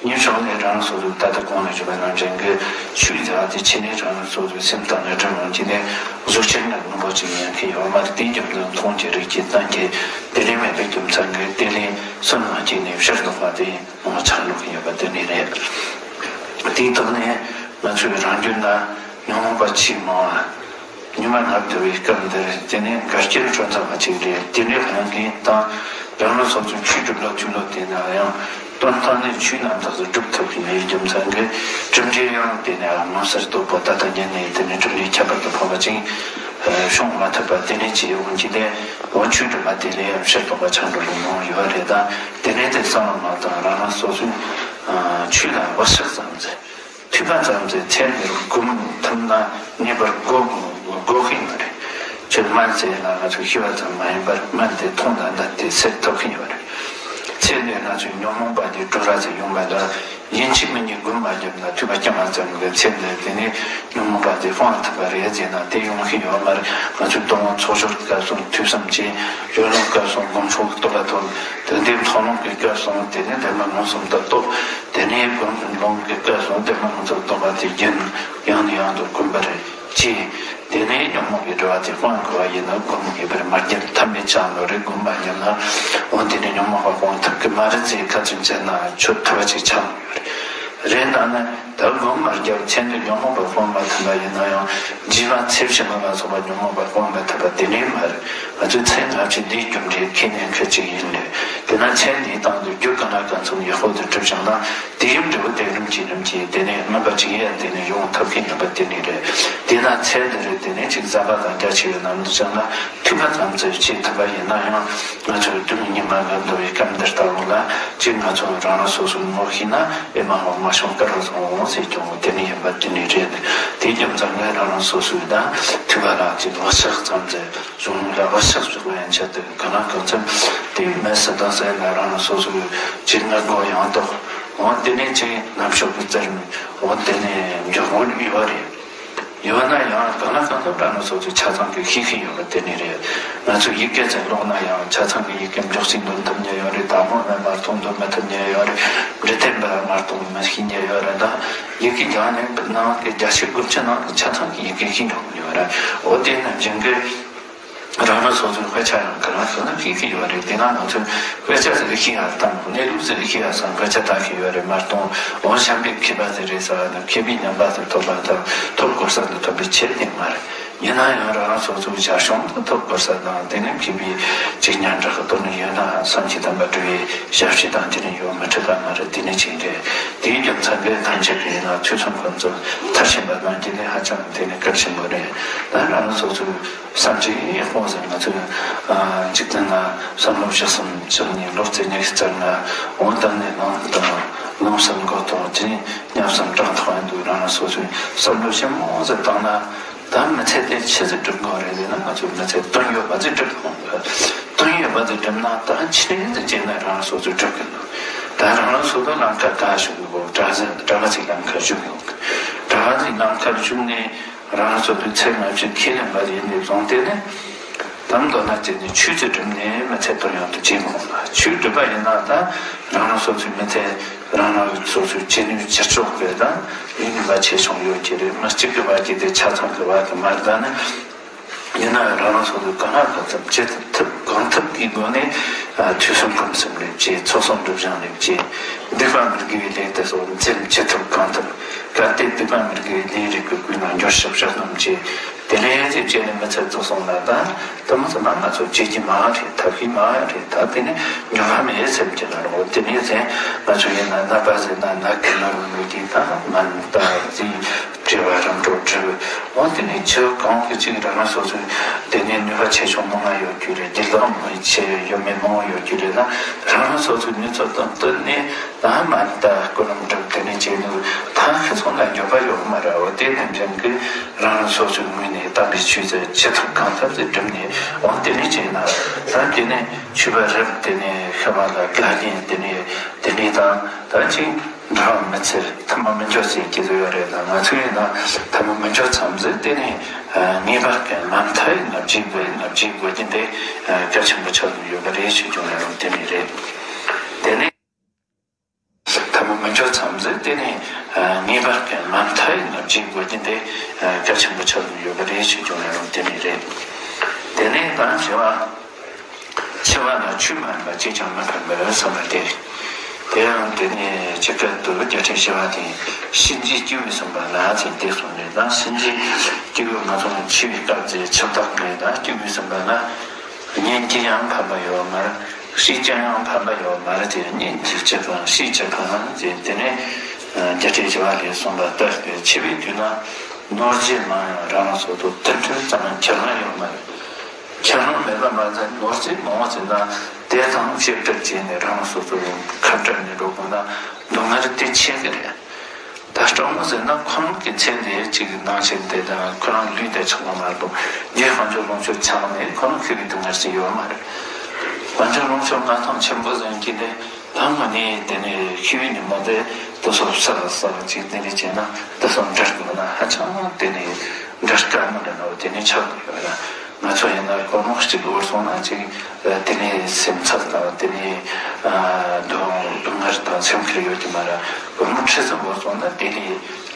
གཉིས་ཕྱོགས་ནས་རང་རང་སོ་སོའི་ད་ལྟ་གོང་ནས་ཞུས་པ་ནང་བཞིན་གྱི་ཆོས་ཟེར་བ་དེ་ཕྱི་ནས་རང་རང་སོ་སོའི་སེམས་དང་ནི་འདྲ་མང་གཅིག་ནས་གཟུགས་ཅན་ནི་དངོས་པོ་གཅིག་ཡིན་མཁན་ཡོད་མ་རེད། དེའི་རྒྱུ་མཚན་མཐོང་རྒྱུ་རིག་རྒྱུ་རྟོགས་རྒྱུ་དེ་ལས་མེད་པའི་རྒྱུ་མཚན་གྱིས་དེ་ལས་སུ་ནང་གཅིག་ནས་ཕྱིར་ལྡོག་པ་དེ། ཆགས་འགྲོ་གི་ཡོད་པ་དེ་ནི་རེད། དེའི་ཐོག་ནས་ང་ཚོས་རང་རྒྱུད་ན་ཉོན་མོངས་པ་ཆེས་མང་བ། ཉི་མ་ནར་དུ་བའི་སྐབས་འདིར་དེ་ནས་འགལ་རྐྱེན་སྤྲོ་འཚམ་པ་ཅིག་རེད། དེ་འདྲའི་ལྷན་སྐྱེས་དང་རང་རང་སོ་སོའི་ཆོས་སྒྲུབ་ལ་ཐུགས་བློ་བཏེགས་ན་ཡང་དོན་དག་ནི་ཆོས་རྣམ་དག་ཏུ་སྒྲུབ་ཐུབ་ཀྱི་མེད་རྒྱུ་མཚན་གྱིས་གྲུབ་འབྲས་ཡང་དེ་ནས་མངོན་གསལ་དོད་པོ་ད་ལྟ་ཉིད་ནས་དེ་ནས་གྲུབ་འབྲས་ཁྱད་པར་དུ་འཕགས་པ་ཅིག་བྱུང་མ་ཐུབ་པ་དེ་ནས་ཅི་ཡོང་གི་ལས་འོ་ཆོས་སྒྲུབ་པ་དེ་ལས་ཡང་ཕྱིར་ལྡོག་པ་ཆགས་འགྲོ་རིགས་མང་ཡོད་རེད་ད། དེ་ནས་དེ་བསམ་བློ་མ་བཏང་རང་རང་སོ་སོའི་ཆོས་ལ་བག་ཆགས་ཙམ་ཟད་ཐོས་པ་ཙམ་ཟད་ཚེ་འདིར་སྒོམ་ཐུབ་ན་ངེས་པར་སྒོམ་དགོས་ཀྱི་ཡོད་རེད། ཆོས་སྨན་ཟེར་ན་ང་ཚོ་ཤི་བ་ཙམ་མ་ཡིན་པར་སྨན་དེ་འཐུང་དང་ལྡན་དེ་སེལ་ཐུབ་ཀྱི་ཡོད་རེད། ཚེ་འདིར་ང་ཚོའི་ཉོན་མོངས་པ་དེ་གྲོལ་ར་ཟེར་ཡོང་བ་ལ། ཡིན་གཅིག་མིན་གཉིས་སྒོམ་མ་བརྒྱབ་ན་ཐོས་པ་སྐྱེ་མ་ཙམ་གྱི་ཚེ་འདིར་དེ་ནས་ཉོན་མོངས་པ་དེ་སྤང་ཐུབ་པ་རེད་ཟེར་ན་དེ་ཡོང་གི་ཡོད་མ་རེད། ང་ཚོས་སྡོམ་པ་ཚོགས་ཞུགས་སྐབས་སུ་ཐོས་བསམ་བྱས། གཞོན་ནུ་སྐབས་སུ་སྒོམ་ཆུང་གི་རྟོགས་པ་ཐོབ། དོན་དེ་མཐོང་ལམ་གྱི་སྐབས་སུ་དེ་ནས་བདེན་པ་མངོན་སུམ་དུ་རྟོགས། དེ་ནས་སྒོམ་ལམ་གྱི་སྐབས་སུ་བདེན་པ་མངོན་སུམ་རྟོགས་པ་དེ་རྒྱུན་ཡང་ནས་ཡང་དུ་སྒོམ་པར་བྱས། དེ་ནས་ཉོན་མོངས་པའི་སྒྲིབ་པ་དེ་སྤང་དགོས་པ་ཡིན་ན་སྒོམ་ངེས་པར་མ་བརྒྱབ་ཐབས་མེད་ཆགས་འགྲོ་རེད། སྒོམ་མ་བརྒྱབ་ན་འོ་དེ་ནས་ཉོན་མོངས་པ་སྤང་ཐུབ་ཀྱི་མ་རེད་ཅེས་ཁ་ཚོན་བཅད་ན་ཆོག་ཐུབ་པ་ཅིག་ཆགས་ཡོད་རེད། རེད་ད་ནི་ད་སྒོམ་མ་བརྒྱབ་ཚེ་འདིར་ཉོན་མོངས་པ་སྤོང་མ་ཐུབ་པ་ཡིན་ན་ཡང་རྗེས་མ་ཚེ་ཕྱི་མ་ལ་སོགས་པ་ཉོན་མོངས་པ་སྤོང་མ་ཐུབ་པ་དེ་ནས་མ་རེད། ང་ཚོས་ཚེ་སྔ་ཕྱི་འདིའི་རྒྱུ་འབྲས་ཁས་ལེན་མཁན་ཅིག་ཡིན་དུས་དེ་ན་ཚེ་འདིའི་སྟེང་དུ་རྒྱུ་གང་ལ་གང་འཚམ་ཡག་པོ་དུ་གྲུབ་བྱུང་ན་དེའི་འབྲས་བུ་དེ་རིམ་གྱིས་རིམ་གྱིས་དེ་ནས་སྨིན་པ་ཅིག་ཡང་དེ་ནས་ཡོང་ཐུབ་ཀྱི་ཡོད་པ་དེ་ནས་རེད། དེས་ན་ཚེ་འདི་རེད་དེ་ནས་ཅིག་ཟབ་པ་དང་རྒྱ་ཆེ་བའི་ལམ་དུ་བྱུང་ན། ཐོས་པ་ཙམ་ཚོད་བྱེད་ཐུབ་པ་ཡིན་ན་ཡང་ང་ཚོས་དུས་ཉི་མ་འགའ་འདུ་བའི་སྐབས་འདིར་ལྟ་བུ་ལ་ཅིག་ང་ཚོ་རང་རང་སོ་སོའི་ངོ་ཤེས་ན་ཨེ་མ་ཧོ་མ་བྱུང་དཀའ་རུ་སོང་འོང་ཟེར་ཀྱང་དེ་ནི་ཡིན་པ་དེ་ནི་རེད། དེའི་རྒྱུ་མཚན་ནི་རང་རང་སོ་སོའི་ད་ཐོས་པ་ལ་ཅིག་བག་ཆགས་ཙམ་ཟད་གཞུང་ལ་བག་ཆགས་བཅུག་པ་ཡན་ཆད་དུ་གང་ན་གང་འཚམ་དེ་མེད་སུ་དང་ཟེར་ན་རང་རང་སོ་སོའི་ཅིག་ང་སྒོ་ཡང་དོག་འོང་དེ་ནི་ཅིག་ནམ་ཞོག་གི་རྩར་འོང་དེ་ནི་མགྱོགས་མོ་ཡོད་རེད། ཡོད་ན་ཡང་གང་ལ་གང་འཚམ་རང་རང་སོ་སོའི་ཆ་ཚང་གི་ཤེས་ཀྱི་ཡོད་པ་དེ་ནི་རེད། ང་ཚོ་ཡི་གེ་ཚན་ཀློག་ན་ཡང་ཆ་ཚང་གི་ཡི་གེ་མགྱོགས་ཤིང་འདོན་ཐུབ་ཉེ་ཡོད་རེད། དྭགས་མོ་མེད་མ་གཏོང་འདོན་མི་ཐུབ་ཉེ་ཡོད་རེད། འབྲི་དེབ་འབའ་མ་གཏོང་མི་ཤེས་ཉེ་ཡོད་རེད། ད་ཡི་གེ་རྒྱག་ནས་ནང་གི་རྒྱ་ཆེ་དགུ་བཅུ་ནང་གི་ཆ་ཚང་གི་ཡི་གེ་ཤེས་འགྲོ་གི་ཡོད་རེད། འོ་དེ་ནི་རྒྱུན་གྱི་རང་རང་སོ་སོའི་དཔེ་ཆ་ཡང་གང་ལ་གང་འཚམ་ཤེས་ཀྱི་ཡོད་རེད། དེ་ན་ང་ཚོས་དཔེ་ཆ་ཟེར་ཤེས་ཡ་དང་གནས་ལུགས་ཟེར་ཤེས་ཡ་སང་དཔེ་ཆ་ལྟ་གི་ཡོད་རེད་མ་གཏོང་འོ་གཤམ་པའི་མཁས་པ་ཟེར་རེད་ཟེར་བ་དང་མཁས་པའི་ཉམས་པ་ཟེར་ཐོབ་པ་དང་ཐོབ་དགོས་ས་ནས་ཐོབ་པའི་ཆེད་དེ་མ་རེད། ཡིན་ན་ཡང་རང་རང་སོ་སོའི་ཞར་བྱུང་དུ་ཐོབ་དགོས་ས་དང་། དེ་ནས་མཁས་པའི་ཅིག་སྙན་གྲགས་ཏོ་ནི་ཡོད་ན་བསམ་གྱི་དམ་པ་འདྲ་བའི་ཞབས་ཕྱི་དང་། དེ་ནས་ཡོད་མི་ཁྲི་ཀ་མ་རེད། དེ་ནས་ཅིག་རེད། དེའི་རྒྱུ་མཚན་གྱིས་ཐམས་ཅད་ཀྱིས་ཡིན་ན་ཐོས་བསམ་སྒོམ་གསུམ་མཐར་ཕྱིན་པ་གནང་རྒྱུ་དེ་ཧ་ཅང་དེ་ནས་གལ་ཆེན་པོ་རེད། ད་རང་རང་སོ་སོའི་བསམ་གྱིས་ཡག་པོ་ཟེར། ང་ཚོས་འཇིག་རྟེན་ན་བསམ་བློ་བཞི་གསུམ་བཞག་ནས་ལོ་ཙཱ་ཉི་ཤུ་རྩ་ལྔ་འོང་དང་ནས་ལོང་དང་ལོང་བསམ་དགོས་དང་། དེ་ནས་ཉམས་སམ་དྲང་ཐོག་ཡིན་འདུག་རང་རང་སོ་སོའི་བསམ་བློ་ཞིབ་མོ་ཟེར་བཏང་ན། ད་མི་ཚེ་དེ་ཆི་ཟིག་སྒྲུབ་དགོས་རེད་ཟེར་ན། ང་ཚོའི་མི་ཚེ་དོན་ཡོད་པ་ཟིག་སྒྲུབ་དགོས། དོན་ཡོད་པ་ཟིག་སྒྲུབ་ན་ད་ཆི་ཟིག་བྱས་ན་རང་རང་སོ་སོས་སྒྲུབ་གི་འདུག་ད་རང་རང་སོ་སོ་ལམ་ཁ་ག་ཞུགས་ཡོད། གྲྭ་ས་གྲྭ་པ་ཟིག་ལམ་ཁ་ཞུགས་ཡོད། གྲྭ་པ་ཟིག་ལམ་ཁ་ཞུགས་ནས་རང་རང་སོ་སོའི་ཚེ་སྔ་ཕྱི་ཁས་ལེན་པ་ཡིན་ནས་བཟུང་སྟེ་ནས། དམ་མདོར་ན་བྱས་ནས་ཆོས་ཚུལ་སྒྲུབ་ནས་མི་ཚེ་དོན་ཡོང་དུ་བྱེད་དགོས་ལ། ཆོས་སྒྲུབ་པ་ཡིན་ན་ད་རང་རང་སོ་སོའི་མི་ཚེ་རང་རང་སོ་སོའི་བྱེད་ནུས་ཕྱིར་ཕྱོགས་པའི་ད་ཡིན་ནུས་པ་ཆེ་ཆུང་ཡོད་ཀྱི་རེད། མི་གཅིག་གི་བར་གྱི་དེ་ཆ་ཚང་གི་བར་དུ་མ་རེད། ད་ནི་ཡིན་ན་རང་རང་སོ་སོའི་གང་ལ་གང་འཚམ་བྱེད་ཐུབ་གང་ཐུབ་ཀྱི་སྒོ་ནས་ཐོས་བསམ་སྒོམ་གསུམ་ལས་བྱེད། ཚོགས་བསོད་སྒྲུབ་སྦྱང་ལས་བྱེད། སྡིག་པ་མི་དགེ་བའི་ལས་དེ་ཚོ་འཛེམ་ཅི་ཐུབ་གང་ཐུབ། གལ་ཏེ་སྡིག་པ་མི་དགེ་བའི་ལས་རིགས་ཀྱི་ཀུན་ལ་འགྱུར་ཞིབ་བཤགས་སྡོམ་བྱེད། དེ་ལས་ཅི་བྱས་ནས་མི་ཚེ་རྫོགས་སོང་ན་ད་དུ་མ་ཚོ་ན་ང་ཚོ་བྱེད་ཀྱི་མ་རེད། ཐབས་ཀྱི་མ་རེད། ད་དེ་ནི་ཉོ་བ་མེད་སེམས་ཀྱི་ལ་རོ། དེ་ནས་ཟེར་ང་ཚོ་ཡིན་ན་ན་པ་ཟེར་ན་ན་གི་ན་རུ་མི་དེ་ད་མ་ན་ད་ཟིན་དྲི་བ་རང་གྲོགས་དྲི་བ། འོ་དེ་ནས་ཆོས་གང་གི་ཅིག་རང་རང་སོ་སོའི་དེ་ནས་ནུས་པ་ཆེ་ཆུང་མང་ང་ཡོད་རྒྱུ་རེད། དགེ་སློང་མི་ཆེ་ཡོད་མེད་མང་བོ་ཡོད་རྒྱུ་རེད། ན་རང་རང་སོ་སོའི་ནུས་ཚོད་དང་བསྟུན་ནས། ད་མ་ད་སྐུ་ལམ་སྒྲུབ་དེ་ནས་བྱས་ནས་ཐང་ཤི་སོང་ན་འགྱོད་པ་ཡོད་མ་རེད། འོ་དེ་རྣམས་ཀྱང་གི་རང་རང་སོ་སོའི་ངོས་ནས་དམ་པའི་ཆོས་ཚུལ་ཅི་ཐུབ་གང་ཐུབ་ཚུལ་སྒྲུབ་ནས། འོ་དེ་ནས་བྱས་ན་ད་དེ་ནས་ཆོས་པ་རབ་དེ་ནས་ཤི་བ་ལ་དགའ་ཉེ་དེ་ནས་དེ་ནས་དང་ད་ཅིག་འདྲ་བ་མི་ཚེ་ཐ་མ་མི་འཇོག་ཟེར་གྱི་ཡོད་རེད། ད་ང་ཚོའི་ན་ཐ་མ་མི་འཇོག་མཚམས་ཟེར་དེ་ནས་ངེས་པར་གྱི་ལམ་མཐའི་ལབ་བྱེད་དགོས། ལབ་བྱེད་དགོས་ཀྱི་དེ་གལ་ཆེན་པོ་ཆགས་ཡོད་པ་རེད། ཞུ་རྒྱུ་ཡིན་རུང་དེ་ནས་རེད། དེ་ནས། ཐ་མ་མི་འཇོག་མཚམས་ཟེར་དེ་ནས་ངེས་པར་གྱི་ལམ་མཐའི་ལབ་བྱེད་དགོས་ཀྱི་དེ་གལ་ཆེན་པོ་ཆགས་ཡོད་པ་རེད། ཞུ་རྒྱུ་ཡིན་རུང་དེ་ནས་རེད། དེ་ནས་ད་བྱེ་བ་འཆི་བ་ལ་ཆོས་མ་ཡིན་པ་གཅིག་ཀྱང་མི་ཕན་པར་བསམ་པ་སྟེ། དེ་ཡང་དེ་ནས་ཇི་སྐད་དུ་རྒྱལ་ཕྲན་བྱེ་བ་དེ་གཤིན་རྗེའི་སྐྱེ་བོས་གསུངས་པ་ལ་ཟེར་དེ་གསུངས་ནས། ད་གཤིན་རྗེའི་སྐྱེ་བོས་ང་ཚོ་འཆི་བའི་སྐབས་ཀྱི་འཆི་བདག་གིས་ད་སྐྱེ་བོས་གསུངས་པ་ལ། ཉན་གྱིས་ཡང་ཕན་པ་ཡོད་མ་རེད། ཤེས་ཀྱང་ཡང་ཕན་པ་ཡོད་མ་རེད། དེ་ཉན་གྱིས་ཅི་ཕན་ཤེས་ཀྱིས་ཕན་ཟེར། དེ་ནས་རྒྱལ་ཕྲན་བྱེ་བ་ལས་གསུངས་པ་ལྟར་ཏེ། འཆི་བའི་དུས་ན་ནོར་རྫས་མང་ཡང་རང་རང་སོ་སོ་དུར་ཁྲོད་ཙམ་ཁྱེར་ལོང་ཡོད་མ་རེད། ཁྱེར་ལོང་མེད་པ་མ་ཟད་ནོར་རྫས་མང་བ་ཟེར་ན་དེ་དང་བཅས་པར་བྱས་ནས་རང་རང་སོ་སོ་ཁ་བྲལ་ནས་འགྲོ་དགོས་ན་སྡུག་བསྔལ་དེ་ཆེ་གི་རེད། ད་སྤྲང་མོ་ཟེར་ན་ཁོ་རང་གི་མཚན་དེ་གཅིག་ནང་བཞིན་དེ་དང་ཁོ་རང་ལུས་དེ་ཆགས་པ་མ་གཏོགས། རྒྱུའི་དཔལ་འབྱོར་ལོངས་སྤྱོད་ཆགས་ནས་ཁོ་རང་ཤི་བའི་སྡུག་བསྔལ་ཞིག་ཡོད་མ་རེད། དཔལ་འབྱོར་ལོངས་སྤྱོད་མངའ་ཐང་ཆེན་པོ་ཟིན་གྱི་དེ་ད་ང་ནི་དེ་ནས་ཤི་བའི་ཉིན་མོ་དེ་དུ་སོབ་ས་ས་གཅིག་དེ་ནས་བྱས་ན་དུ་སོབ་འདྲ་དགོས་ན་ཧ་ཅང་དེ་ནས་འདྲ་དཀའ་མོ་འདྲ་ན་དེ་ནས་ཆགས་དགོས་ཡོད་ར། ང་ཚོ་ཡིན་ན་སྒོར་མོ་གཅིག་བོར་སོང་ན་ཅིག་དེ་ནས་སེམས་འཚབ་དང་དེ་ནས་སྡུག་སྡུག་བསྔལ་དང་སེམས་ཁུར་ཡོད་ཀྱི་མ་རེད། སྒོར་མོ་ཁྲི་ཙམ་བོར་སོང་ན་དེ་ནས་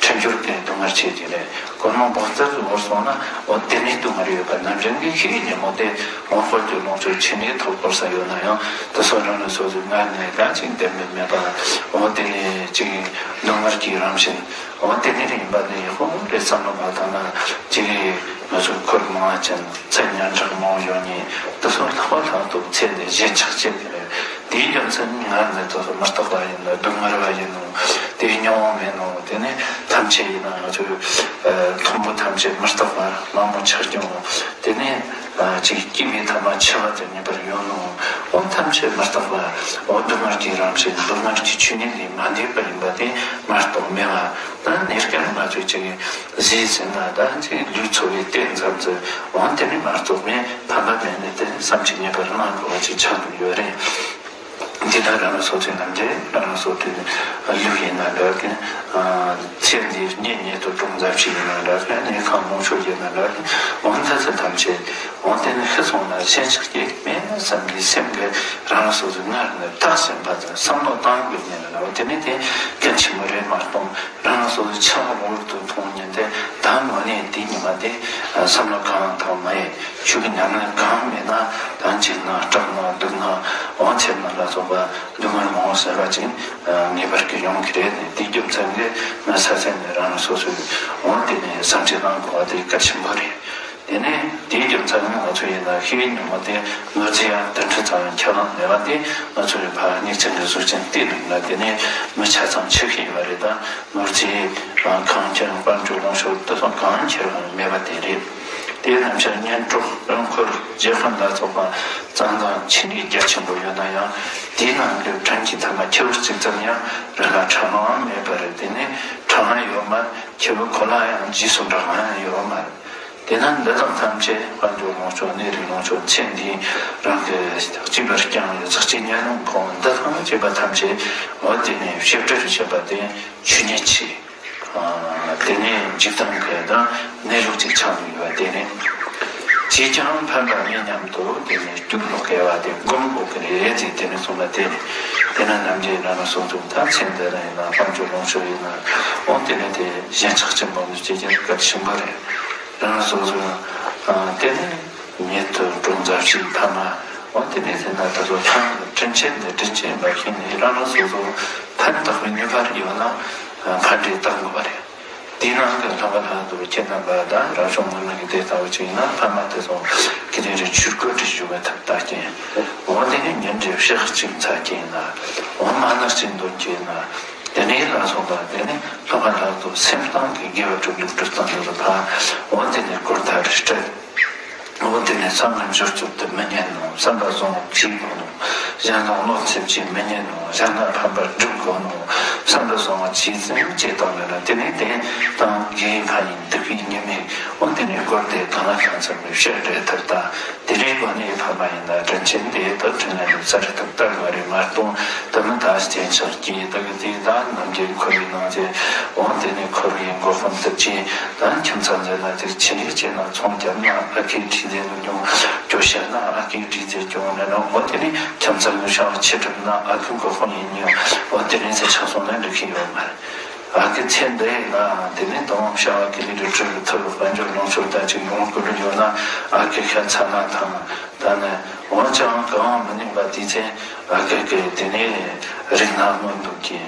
འཕྲོད་སྦྱོར་གྱི་སྡུག་བསྔལ་ཆེ་གི་རེད། སྒོར་མོ་སྦོམ་ཙམ་བོར་སོང་ན་འོ་དེ་ནས་སྡུག་བསྔལ་ཡོད་པ་ནམ་རྒྱུན་གྱི་ཤི་བའི་ཉིན་མོ་དེ་འོ་དཔལ་འབྱོར་ལོངས་སྤྱོད་ཆེ་ནས་ཐོབ་དགོས་ས་ཡོད་ན་ཡང་དེ་ཚོ་རང་རང་སོ་སོའི་ངར་ནས་གང་ཅིག་འདེམས་མེད་མེད་པ་འོ་དེ་ནས་ཅིག་སྡུག་བསྔལ་གྱི་རང་བཞིན། འོ་དེ་ནས་ཡིན་པ་ནི་ཡག་པོ་རེད་བསམ་བློ་མ་བཏང་ན་ཅིག་ང་ཚོ་འཁོར་མང་བ་ཅན་ཚེ་ཉམ་ཆག་མང་བོ་ཡོང་ནས་དེ་ཚོ་ལྷག་པར་ལྷག་ཏུ་ཚེ་འདི་ཞེན་ཆགས་ཆེ་གི་རེད། དེའི་རྒྱུ་མཚན་ནི་ང་ནི་དེ་ཚོ་མི་རྟག་པ་ཡིན་ནོ། སྡུག་བསྔལ་བ་ཡིན་ནོ། དེའི་མྱོང་བ་མེད་ནོ། དེ་ནི་ཐམས་ཅད་ཡིན་ན་ང་ཚོའི་ཨ་མཐོན་པོ་ཐམས་ཅད་མི་རྟག་པ་མང་པོ་ཆགས་ཀྱང་། དེ་ནི་ཨ་ཅིག་སྐྱེས་པའི་ཐ་མ་འཆི་བ་དེ་ངེས་པར་ཡོང་ནོ། འོ་ཐམས་ཅད་མི་རྟག་པ། འོ་སྡུག་བསྔལ་གྱི་རང་བཞིན་སྡུག་བསྔལ་གྱི་ཆོས་ཉིད་ལས་མ་འདས་པ་ཡིན་པ་དེ་མ་རྟོགས་མེད་པ། ད་ནས་ཀྱང་ང་ཚོས་ཅིག་གཟིགས་ཟིན་ན་ད་ཅིག་ལུས་འཚོ་བའི་རྟེན་ཙམ་ཟེར། འོ་དེ་ནི་མ་རྟོགས་མེད་ཕན་པ་མེད་ནས་དེ་བསམ་གྱིས་མྱོས་པར་སྣང་དགོས་པ་ཅིག་ཆགས་འདུག་ཡོད་རེད། འདི་ལྟར་རང་ལ་སོགས་ཚེ་རྣམས་ཀྱི་རང་ལ་སོགས་ཚེ་ལུས་ཡིན་ན་འདྲ་གི། ཚེ་འདིའི་གཉེན་ཉེ་དུ་གྲོང་ཚབ་ཞིག་ཡིན་ན་འདྲ་གི། གནས་ཁང་ལུང་ཕྱོགས་ཡིན་ན་འདྲ་གི། འོ་ད་ཚེ་ཐམས་ཅད་འོ་དེ་ནི་ཤི་སོང་ན་ཞེན་ཆགས་སྐྱེ་གི་མེད་བསམ་གྱི་སེམས་ཀྱིས་རང་ལ་སོགས་ཚེ་སྔར་ནས་བརྟག་ཟིན་པ་དང་བསམ་བློ་བཏང་དགོས་ནས་ལ། འོ་དེ་ནི་དེ་གལ་ཆེན་པོ་རེད་མ་གཏོགས། རང་སོ་སོའི་འཆི་བ་ངོ་བོ་དུ་མཐོང་ཉིན་དེ་ད་མ་ནས་དེ་ཉི་མ་དེ་བསམ་བློ་གང་དང་མ་ཡེ། ཆོས་ཀྱི་ཉམས་ལེན་གང་མེད་ན་ད་འཇིགས་ན་སྐྲག་ན་སྡུག་ན། འོ་ཚེར་ན་ལ་སོགས་པ་སྡུག་བསྔལ་མང་བོ་ཟེར་བ་ཅིག་ངེས་པར་གྱི་ཡོང་གི་རེད། དེ་རྒྱུ་མཚན་གྱིས་ང་ས་ཚན་ནས་རང་སོ་སོའི་འོ་དེ་ནས་བསམ་ཚུལ་གནང་དགོས་པ་དེ་གལ་ཆེན་པོ་རེད། དེ་ནས་དེའི་རྒྱུ་མཚན་ནི་ང་ཚོ་ཡིན་ན་ཤེས་ཡོན་ཉུང་བ་དེ་ནོར་རྫས་ཡང་དུམ་གྲངས་ཙམ་ཡང་ཁྱབ་ལངས་མེད་པ་དེ་ང་ཚོ་ཡི་ཕར་སྙིགས་ཆེན་གྱི་གཟུགས་ཅན་བལྟས་འདུག་ན། དེ་ནས་མི་ཆ་ཚང་འཆི་ཤེས་པ་རེད། ད་ནོར་རྫས་རང་ཁང་ཁྱེར་དཔལ་འབྱོར་ལོངས་སྤྱོད་དེ་ཚོ་གང་ཁྱེར་ཡང་མེད་པ་དེ་རེད། དེ་རྣམས་ཀྱང་གཉེན་གྲོགས་རང་འཁོར་རྗེས་དཔོན་ལ་སོགས་པ་གཙང་གཙང་ཆེ་ནས་རྒྱ་ཆེན་པོ་ཡོད་ན་ཡང་དེའི་ནང་གི་དྲིན་གྱི་ཐ་མ་ཁྱེའུ་གཅིག་ཙམ་ཡང་རང་ལ་ཕྲ་མའང་མེད་པ་རེད། དེ་ནས་ཕྲ་མ་ཡོད་མ་ཁྱེའུ་ཁོ་ལ་ཡང་རྗེས་སུ་འབྲང་བ་ཡང་ཡོད་མ་རེད། དེས་ན་འདི་དག་ཐམས་ཅད་དཔལ་འབྱོར་ལོངས་སྤྱོད་གནས་རིགས་ལོངས་སྤྱོད་ཚེ་འདིའི་རང་གི་གཅིག་པར་བསྐྱངས་ཡོད་ཚགས་ཀྱི་ཉོན་མོངས་ཕུང་འདི་དང་བཅས་པ་ཐམས་ཅད་འོ་དེ་ནས་བཤད་སྒྲུབ་བྱེད་པ་དེ་ཆོས་ཉིད་ཆེ། དེ་ནས་འཇིག་རྟེན་གྱི་དང་གནས་ལུགས་ཀྱི་ཆ་ནས་ཡོད་པ་དེ་ནས་ཅིས་ཀྱང་ཕན་པ་མེད་སྙམ་དུ་དེ་ནས་སྐྱུག་ལོག་དགེ་བ་དེ་སྒོམ་དགོས་ཀྱི་རེད་ཅེས་དེ་ནས་གསུངས་པ་དེ་རེད། དེ་ན་ནམ་རྒྱུན་རང་རང་སོ་སོ་ད་ཚེ་འདི་ན་ཡིན་ན་དཔལ་འབྱོར་ལོངས་སྤྱོད་ཡིན་ན་འོ་དེ་ནས་དེ་ཞེན་ཆགས་ཆེན་པོ་མི་བྱེད་རྒྱུ་གལ་ཆེན་པོ་རེད། རང་སོ་སོ་དེ་ནས་ཉེ་དུ་གྲོགས་མཛའ་བཤེས་ཕ་མ་འོ་དེ་ནས་དེ་ན་ད་དུང་ཐང་དྲིན་ཆེན་འདི་དྲིན་ཆེན་པ་ཤེས་ནས་རང་རང་སོ་སོ་ཕན་བཏགས་པའི་ནུས་པ་ཡོད་ན་ཕན་འབྲས་བཏགས་དགོས་པ་རེད། དེའི་ནང་གི་ལྷག་པ་ལྷག་ཏུ་ཁྱེད་རྣམ་པ་དང་རང་བྱུང་སྔོན་མ་གི་དེ་ལྟ་བུ་ཅིག་ཡིན་ན་ཕ་མ་དེ་ཚོ་གི་དེ་རེ་ཆོས་སྐུལ་དྲི་ཞུ་བའི་ཐབས་ལྟ་རྐྱེན་འོ་དེ་ནས་ཉིན་རེ་ཕྱག་གཅིག་འཚལ་རྐྱེན་ཡིན་ན་འོ་མ་ཎི་གཅིག་འདོན་རྐྱེན་ཡིན་ན། དེ་ནས་ལ་སོགས་པ་དེ་ནས་ལྷག་པ་ལྷག་ཏུ་སེམས་གཏིང་གི་དགེ་བ་སྒྲུབ་ལུགས་སྒྲུབ་སྟངས་འདི་ལ་ཕར་འོ་དེ་ནས་གུར་དང་རི་སྤྲད། འོ་དེ་ནས་བསམ་ན་འབྱོར་ཚུལ་དུ་མི་ཉན་ནོ། བསམ་པ་བཟང་བོ་བྱེད་དགོས་ནོ། གཞན་དང་གནོད་འཚེ་བྱེད་མི་ཉན་ནོ། གཞན་ལ་ཕན་པར་སྒྲུབ་དགོས་ནོ། བསམ་པ་བཟང་བོ་བྱེད་ཙམ་བྱེད་སྟངས་མེད་ན་དེ་ནས་དེ་དང་དགེ་བའི་ཕན་ཡོན་སྡིག་པའི་ཉེས་དམིགས་འོ་དེ་ནས་གུར་དེ་གང་ལ་གང་འཚམ་པའི་བཤད་སྒྲོས་ཐབས་དང་། དེ་རིང་གོ་གནས་ཕ་མ་ཡིན་ན་དྲིན་ཆེན་དེ་དག་དྲིན་ལན་ལ་ས་རི་ཐུབ་ལྟར་མ་རེད་མ་གཏོང་། དུ་མི་ད་སྤྱན་ཆགས་ཀྱིས་དག་དེ་ད་ནམ་རྒྱུན་འཁོར་བའི་ནང་དེ་འོང་དེ་ནས་འཁོར་བའི་མགོ་དཔོན་དུ་ཅི་ད་ཁྱིམ་ཚང་འཛིན་ན་དེ་ཆི་ནས་ཅི་ན་ཚོང་རྒྱབ་ན་ཨ་ཁའི་ཁྲི་ཟེར་ནོ་ཀྱང་ཀྱོ་བཤད་ན་ཨ་ཁའི་ཁྲི་ཟེར་ཀྱང་ན་ནོ་འོ་དེ་ནས་ཁྱིམ་ཚང་གི་བྱ་བ་ཆི་སྒྲུབ་ན་ཨ་ཁུ་མགོ་དཔོན་ཡིན་ཉོ་འོ་དེ་ནས་ཟེར་ཆགས་སོང་ན་འགྲིག་གི་ཡོད་མ་རེད། ཨ་ཁུ་ཚེ་འདི་ཡིན་ན་དེ་ནས་དང་བྱ་བ་ཀི་ལི་རི་ཁྲི་རི་ཐུར་དཔལ་འབྱོར་ལོངས་སྤྱོད་ད་ཅིག་ཡོང་དགོས་ཀྱི་ཡོད་ན་ཨ་ཁུ་ཤ་ཚ་ན་དང་ད་ནི་འོ་ཅང་གང་མི་ཉན་པ་དེ་ཚེ་ཨ་ཁུ་གི་དེ་ནས་རིག་ན་མངོན་འདུག་གི་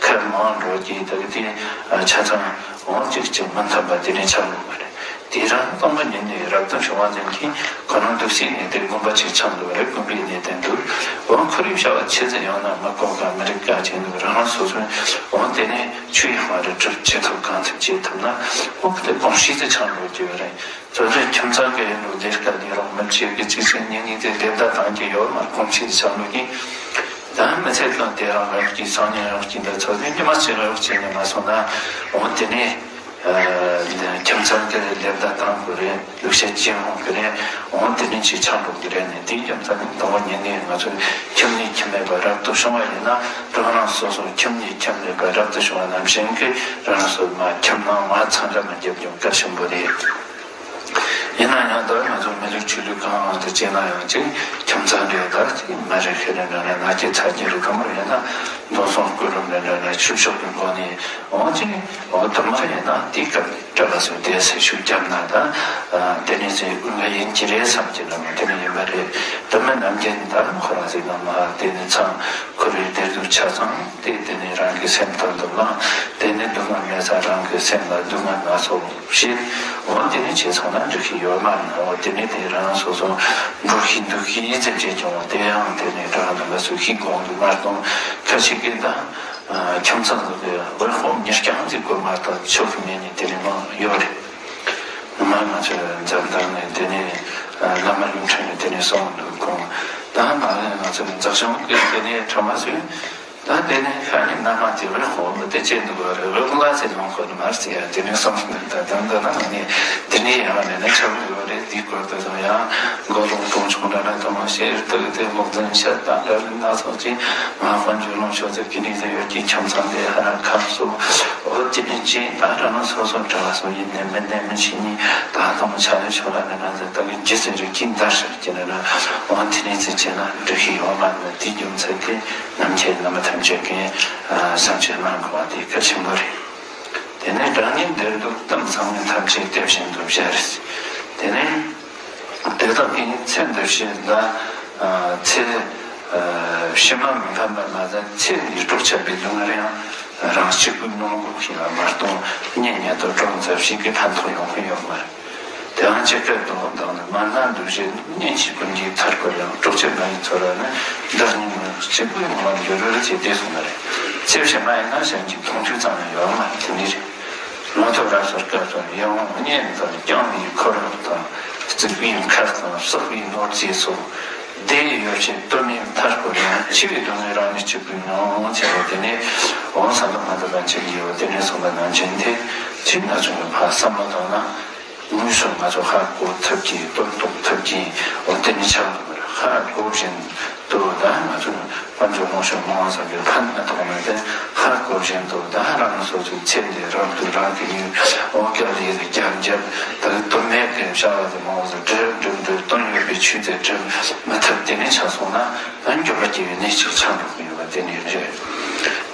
ཁ་མང་འགྲོ་གི་ད་གི་དེ་ཆ་ཚང་འོ་ཅིག་ཅིག་མི་མཐུན་པ་དེ་ནས་ཆགས་ཡོང་གི་རེད། དེ་རང་སྟོང་པ་ཉིད་ནས་རབ་ཏུ་བྱུང་བ་ཙམ་གྱིས་ཁོ་རང་འདུག་སའི་གནས་དེ་དགོན་པ་ཅིག་ཆགས་འདུག་རེད། དགོན་པའི་གནས་དེ་འདུག་འོ་ཁོ་རའི་བྱ་བ་ཆེ་ཙམ་ཡང་ན་མི་གོ་ག་མི་རིག་ག་ཅིག་འདུག་རང་རང་སོ་སོའི་འོ་དེ་ནས་ཆོས་ཡག་པ་རེ་སྒྲུབ་བྱེད་ཐུབ་གང་ཐུབ་བྱེད་ཐུབ་ན་འོ་དེ་གོམས་གཤིས་དེ་ཆགས་འགྲོ་རྒྱུ་རེད། ཚོ་རེ་ཁྱིམ་ཚང་གི་ཡིན་ནོ་ལས་ཀ་ལས་རོགས་མི་བྱེད་གི་གཅིག་སེ་གཉིས་གཉིས་དེ་བདེ་ད་དང་གི་ཡོད་མ་གོམས་གཤིས་དེ་ཆགས་འགྲོ་གི་ད་མི་ཚེ་གང་དེ་རང་རག་གི་སང་ཉིན་རག་གི་འདི་ཚོ་དེ་ཉི་མ་གཅིག་རག་བྱས་ནས་མ་སོང་ན་འོ་དེ་ནས། ཁྱིམ་ཚང་གི་ལས་བདག་དང་དགོས་རེད། ལུགས་བཤད་ཅི་ཡང་དགོས་རེད། འོང་དེ་ནས་ཅིག་ཆགས་འགྲོ་གི་རེད་ནས་དེའི་རྒྱུ་མཚན་ནི་དང་པོ་ཉིད་ནས་ང་ཚོས་ཁྱིམ་ནས་ཁྱིམ་མེད་པར་རབ་ཏུ་བྱུང་བ་ཡིན་ན་རང་རང་སོ་སོ་ཁྱིམ་ནས་ཁྱིམ་མེད་པར་རབ་ཏུ་བྱུང་བ་ནང་བཞིན་གྱི་རང་རང་སོ་མ་ཁྱིམ་ནང་མ་འཚང་ཁ་མ་རྒྱབ་ཀྱང་གལ་ཆེན་པོ་རེད། ཡིན་ན་ཡང་ད་ང་ཚོ་མི་ལུགས་ཆོས་ལུགས་གང་དང་བཅས་ན་ཡང་ཅིག་ཁྱིམ་ཚང་རེད་ད་ཅིག་མ་རེད་ཤི་རེད་འདྲ་ན་ན་སྐྱེ་ཚ་རྒྱུ་རེད་གང་རེད་ཡིན་ན་མདོ་སོང་སྐུ་རུ་འདྲ་འདྲ་ན་ཆོས་ཕྱོགས་ཀྱི་སྒོ་ནས། འོ་ཅིག་འོ་དུ་མ་ཡིན་ན་དེ་སྐབས་གྲྭ་པ་ཚོས་དེ་སེ་ཤུགས་བརྒྱབ་ན་ད། དེ་ནས་ཚེ་དབུལ་བ་ཡིན་གྱི་རེད་བསམ་གྱི་ན་མ་དེ་ནས་ཡིན་པ་རེད། དུ་མ་ནམ་རྒྱུན་ད་ཁོ་རང་ཚོའི་ནང་མ་དེ་ནས་ཚང་ཁོ་རའི་དེར་དུ་ཆ་ཚང་དེ་དེ་ནས་རང་གི་སེམས་དང་དུ་མ་དེ་ནས་སྡུག་བསྔལ་མེད་ས་རང་གི་སེམས་ལ་སྡུག་བསྔལ་སྣ་ཚོགས་བྱེད། འོ་དེ་ནས་བྱས་ཚང་ན་འགྲིག་གི་ཡོད་མ་རེད། འོ་དེ་ནས་དེ་རང་སོ་སོ་འགྲོ་གི་འདུག་གི་ཡིད་ཚིམ་བྱེད་ཀྱང་དེ་ཡང་དེ་ནས་དྲང་དུ་མ་སུ་ཤིག་དགོངས་འདུག་མ་གཏོང་ཁ་ཤས་ཀྱིས་ད། ཁྱིམ་ཚང་གི་དབུལ་ཕོངས་མྱུར་སྐྱོང་གི་སྐོར་མ་གཏོགས་ཆོག་གི་མེད་ནི་དེ་རིང་མང་ཡོད་རེད། ནུ་མ་ང་ཚོའི་འཛམ་ཐང་ནས་དེ་ནས་བླ་མ་གླིང་ཕྲན་ནས་དེ་ནས་སོང་འདུག་ཁོང་ད་མ་ལས་ང་ཚོའི་འཛག་སྦྱོང་གི་དེ་ནས་ཁྲོ་མ་ཚོས་ད་དེ་ནས་ཤ་ཉེ་མནའ་མ་དེ་དབུལ་ཕོངས་མི་དེ་བྱས་འདུག་བ་རེད། དབུལ་ལ་ཚེ་ལོངས་ཁོ་ནུ་མར་ཚེ་ཡ་དེ་ནས་སོང་འདུག་ད་དང་ད་ན་ང་ནས་དེ་ནས་ཡང་ནས་ན་ཆགས་འདུག་བ་རེད། དེའི་སྐོར་དུ་ཡང་མགོ་རློང་གཏོང་ཆོག་འདྲ་འདྲ་དང་ཤེས་རྟོགས་དེ་སློབ་ཚན་བཤད་སྟངས་འདྲ་རིགས་སྣ་ཚོགས་ཀྱིས་ང་དཔལ་འབྱོར་ལོངས་སྤྱོད་ཚེ་གི་ནས་ཡོད་ཀྱི་ཁྱིམ་ཚང་དེ་ཧ་ར་ཁག་སོ་འོ་དེ་ནས་ཅིག་ད་རང་སོ་སོ་གྲྭ་བ་སོ་ཡིན་ནས་མི་ནས་མི་ཤེས་ནི་ད་དང་ཆ་ལས་ཆོག་ལ་ནས་ང་ཚོ་ད་གི་ཇི་ཙམ་རིགས་ཀྱིས་འདར་ཤར་གྱི་ནས་ན་འོ་དེ་ནས་ཚེ་བྱས་ན་འགྲིག་གི་ཡོད་མ་རེད། དེ་རྒྱུ་མཚན་དེ་ནམ་མཁའི་བླ་མ་ཐམས་ཅད་ཀྱིས་བསམ་ཚུལ་གནང་དགོས་པ་དེ་གལ་ཆེན་པོ་རེད། དེ་ནས་སྒྲ་སྙན་འདིར་འདུག་གཏམ་ཚང་མའི་ཐམས་ཅད་དེ་བཞིན་དུ་བཞག་རེད། དེ་ནས་དེ་དག་གིས་ཚེ་འདི་ཕྱི་ལ་ཚེ་ཕྱི་མ་མི་ཕན་པ་མ་ཟད་ཚེ་འདིའི་སྲོག་ཆད་པའི་སྡུག་བསྔལ་ཡང་རང་གཅིག་པུས་མྱོང་དགོས་ཤིང་མ་གཏོགས་གཉེན་ཉེ་དུ་གྲོགས་མཛའ་བཤེས་ཀྱི་ཕན་ཐོགས་ཡོང་གི་ཡོད་མ་རེད། ཡང་ཅི་སྐད་དུ་བདག་ནི་མ་ན་འདུ་བྱེད། གཉེན་གྱི་སྤུན་གྱིས་མཐར་བསྐོར་ཡང་། སྲོག་གཅོད་མ་ཡིན་ཚོར་བ་ནི། བདག་ཉིད་མི་གཅིག་པུའི་ངང་ལ་འགྱུར་རོ་ཞེས་དེ་གསུངས་པ་རེད། ཚེ་ཕྱི་མ་ཡིན་ན་གཞན་གྱི་མཐོང་ཆོས་ཙམ་ཡང་ཡོད་མ་རེད། དེ་འདྲ་རེད། མ་ཐོབ་རབ་སོར་སྐབས་སུ་ཡིད་འོང་གཉེན་དང་། བསྐྱངས་པའི་འཁོར་དང་། བརྩིགས་པའི་མཁར་དང་། བསགས་པའི་ནོར་རྫས་སོགས། བདེ་ཡོ་བྱད་དོན་མེད་མཐར་བསྐོར་ཡང་། འཆི་བའི་སྡུག་བསྔལ་རང་ཉིད་གཅིག་པུའི་ངང་། ཟེར་བ་དེ་ནས་འོང་བསམ་པ་མ་ཐོབ་པ་ཅིག་ཡོད་པ་དེ་ནས་གསུངས་པ་ནང་བཞིན་དེ་ཅིག་ང་ཚོས་ཕར་བསམ་བློ་བཏང་ན། དངོས་སུ་ང་ཚོ་ཧ་གོ་ཐུབ་ཀྱི་དོན་རྟོགས་ཐུབ་ཀྱི་འོ་དེ་ནི་ཆགས་འདུག་མ་རེད། ཧ་གོ་བཞིན་དུ་ད་ང་ཚོ་དཔལ་འབྱོར་ལོངས་སྤྱོད་མང་བ་ཟེར་གྱི་ཕན་མ་ཐོགས་ན་དེ་ཧ་གོ་བཞིན་དུ་ད་རང་སོ་སོའི་ཚེ་འདི་རང་དུ་རང་གི་ཡུལ་འོ་སྐལ་ལ་ཡི་རྒྱབ་རྒྱབ་ད་དོན་མེད་ཀྱི་བྱ་བ་དེ་མང་བ་ཟེར་འགྲུབ་འགྲུབ་འགྲུབ་དོན་ཡོད་པའི་ཆོས་དེ་འགྲུབ་མ་ཐུབ་དེ་ནི་ཆགས་སོང་ན། ཨ་འགྱུར་བ་སྐྱེ་བའི་གནས་ཤིག་ཆགས་འགྲོ་གི་ཡོད་པ་དེ་ནི་རེད།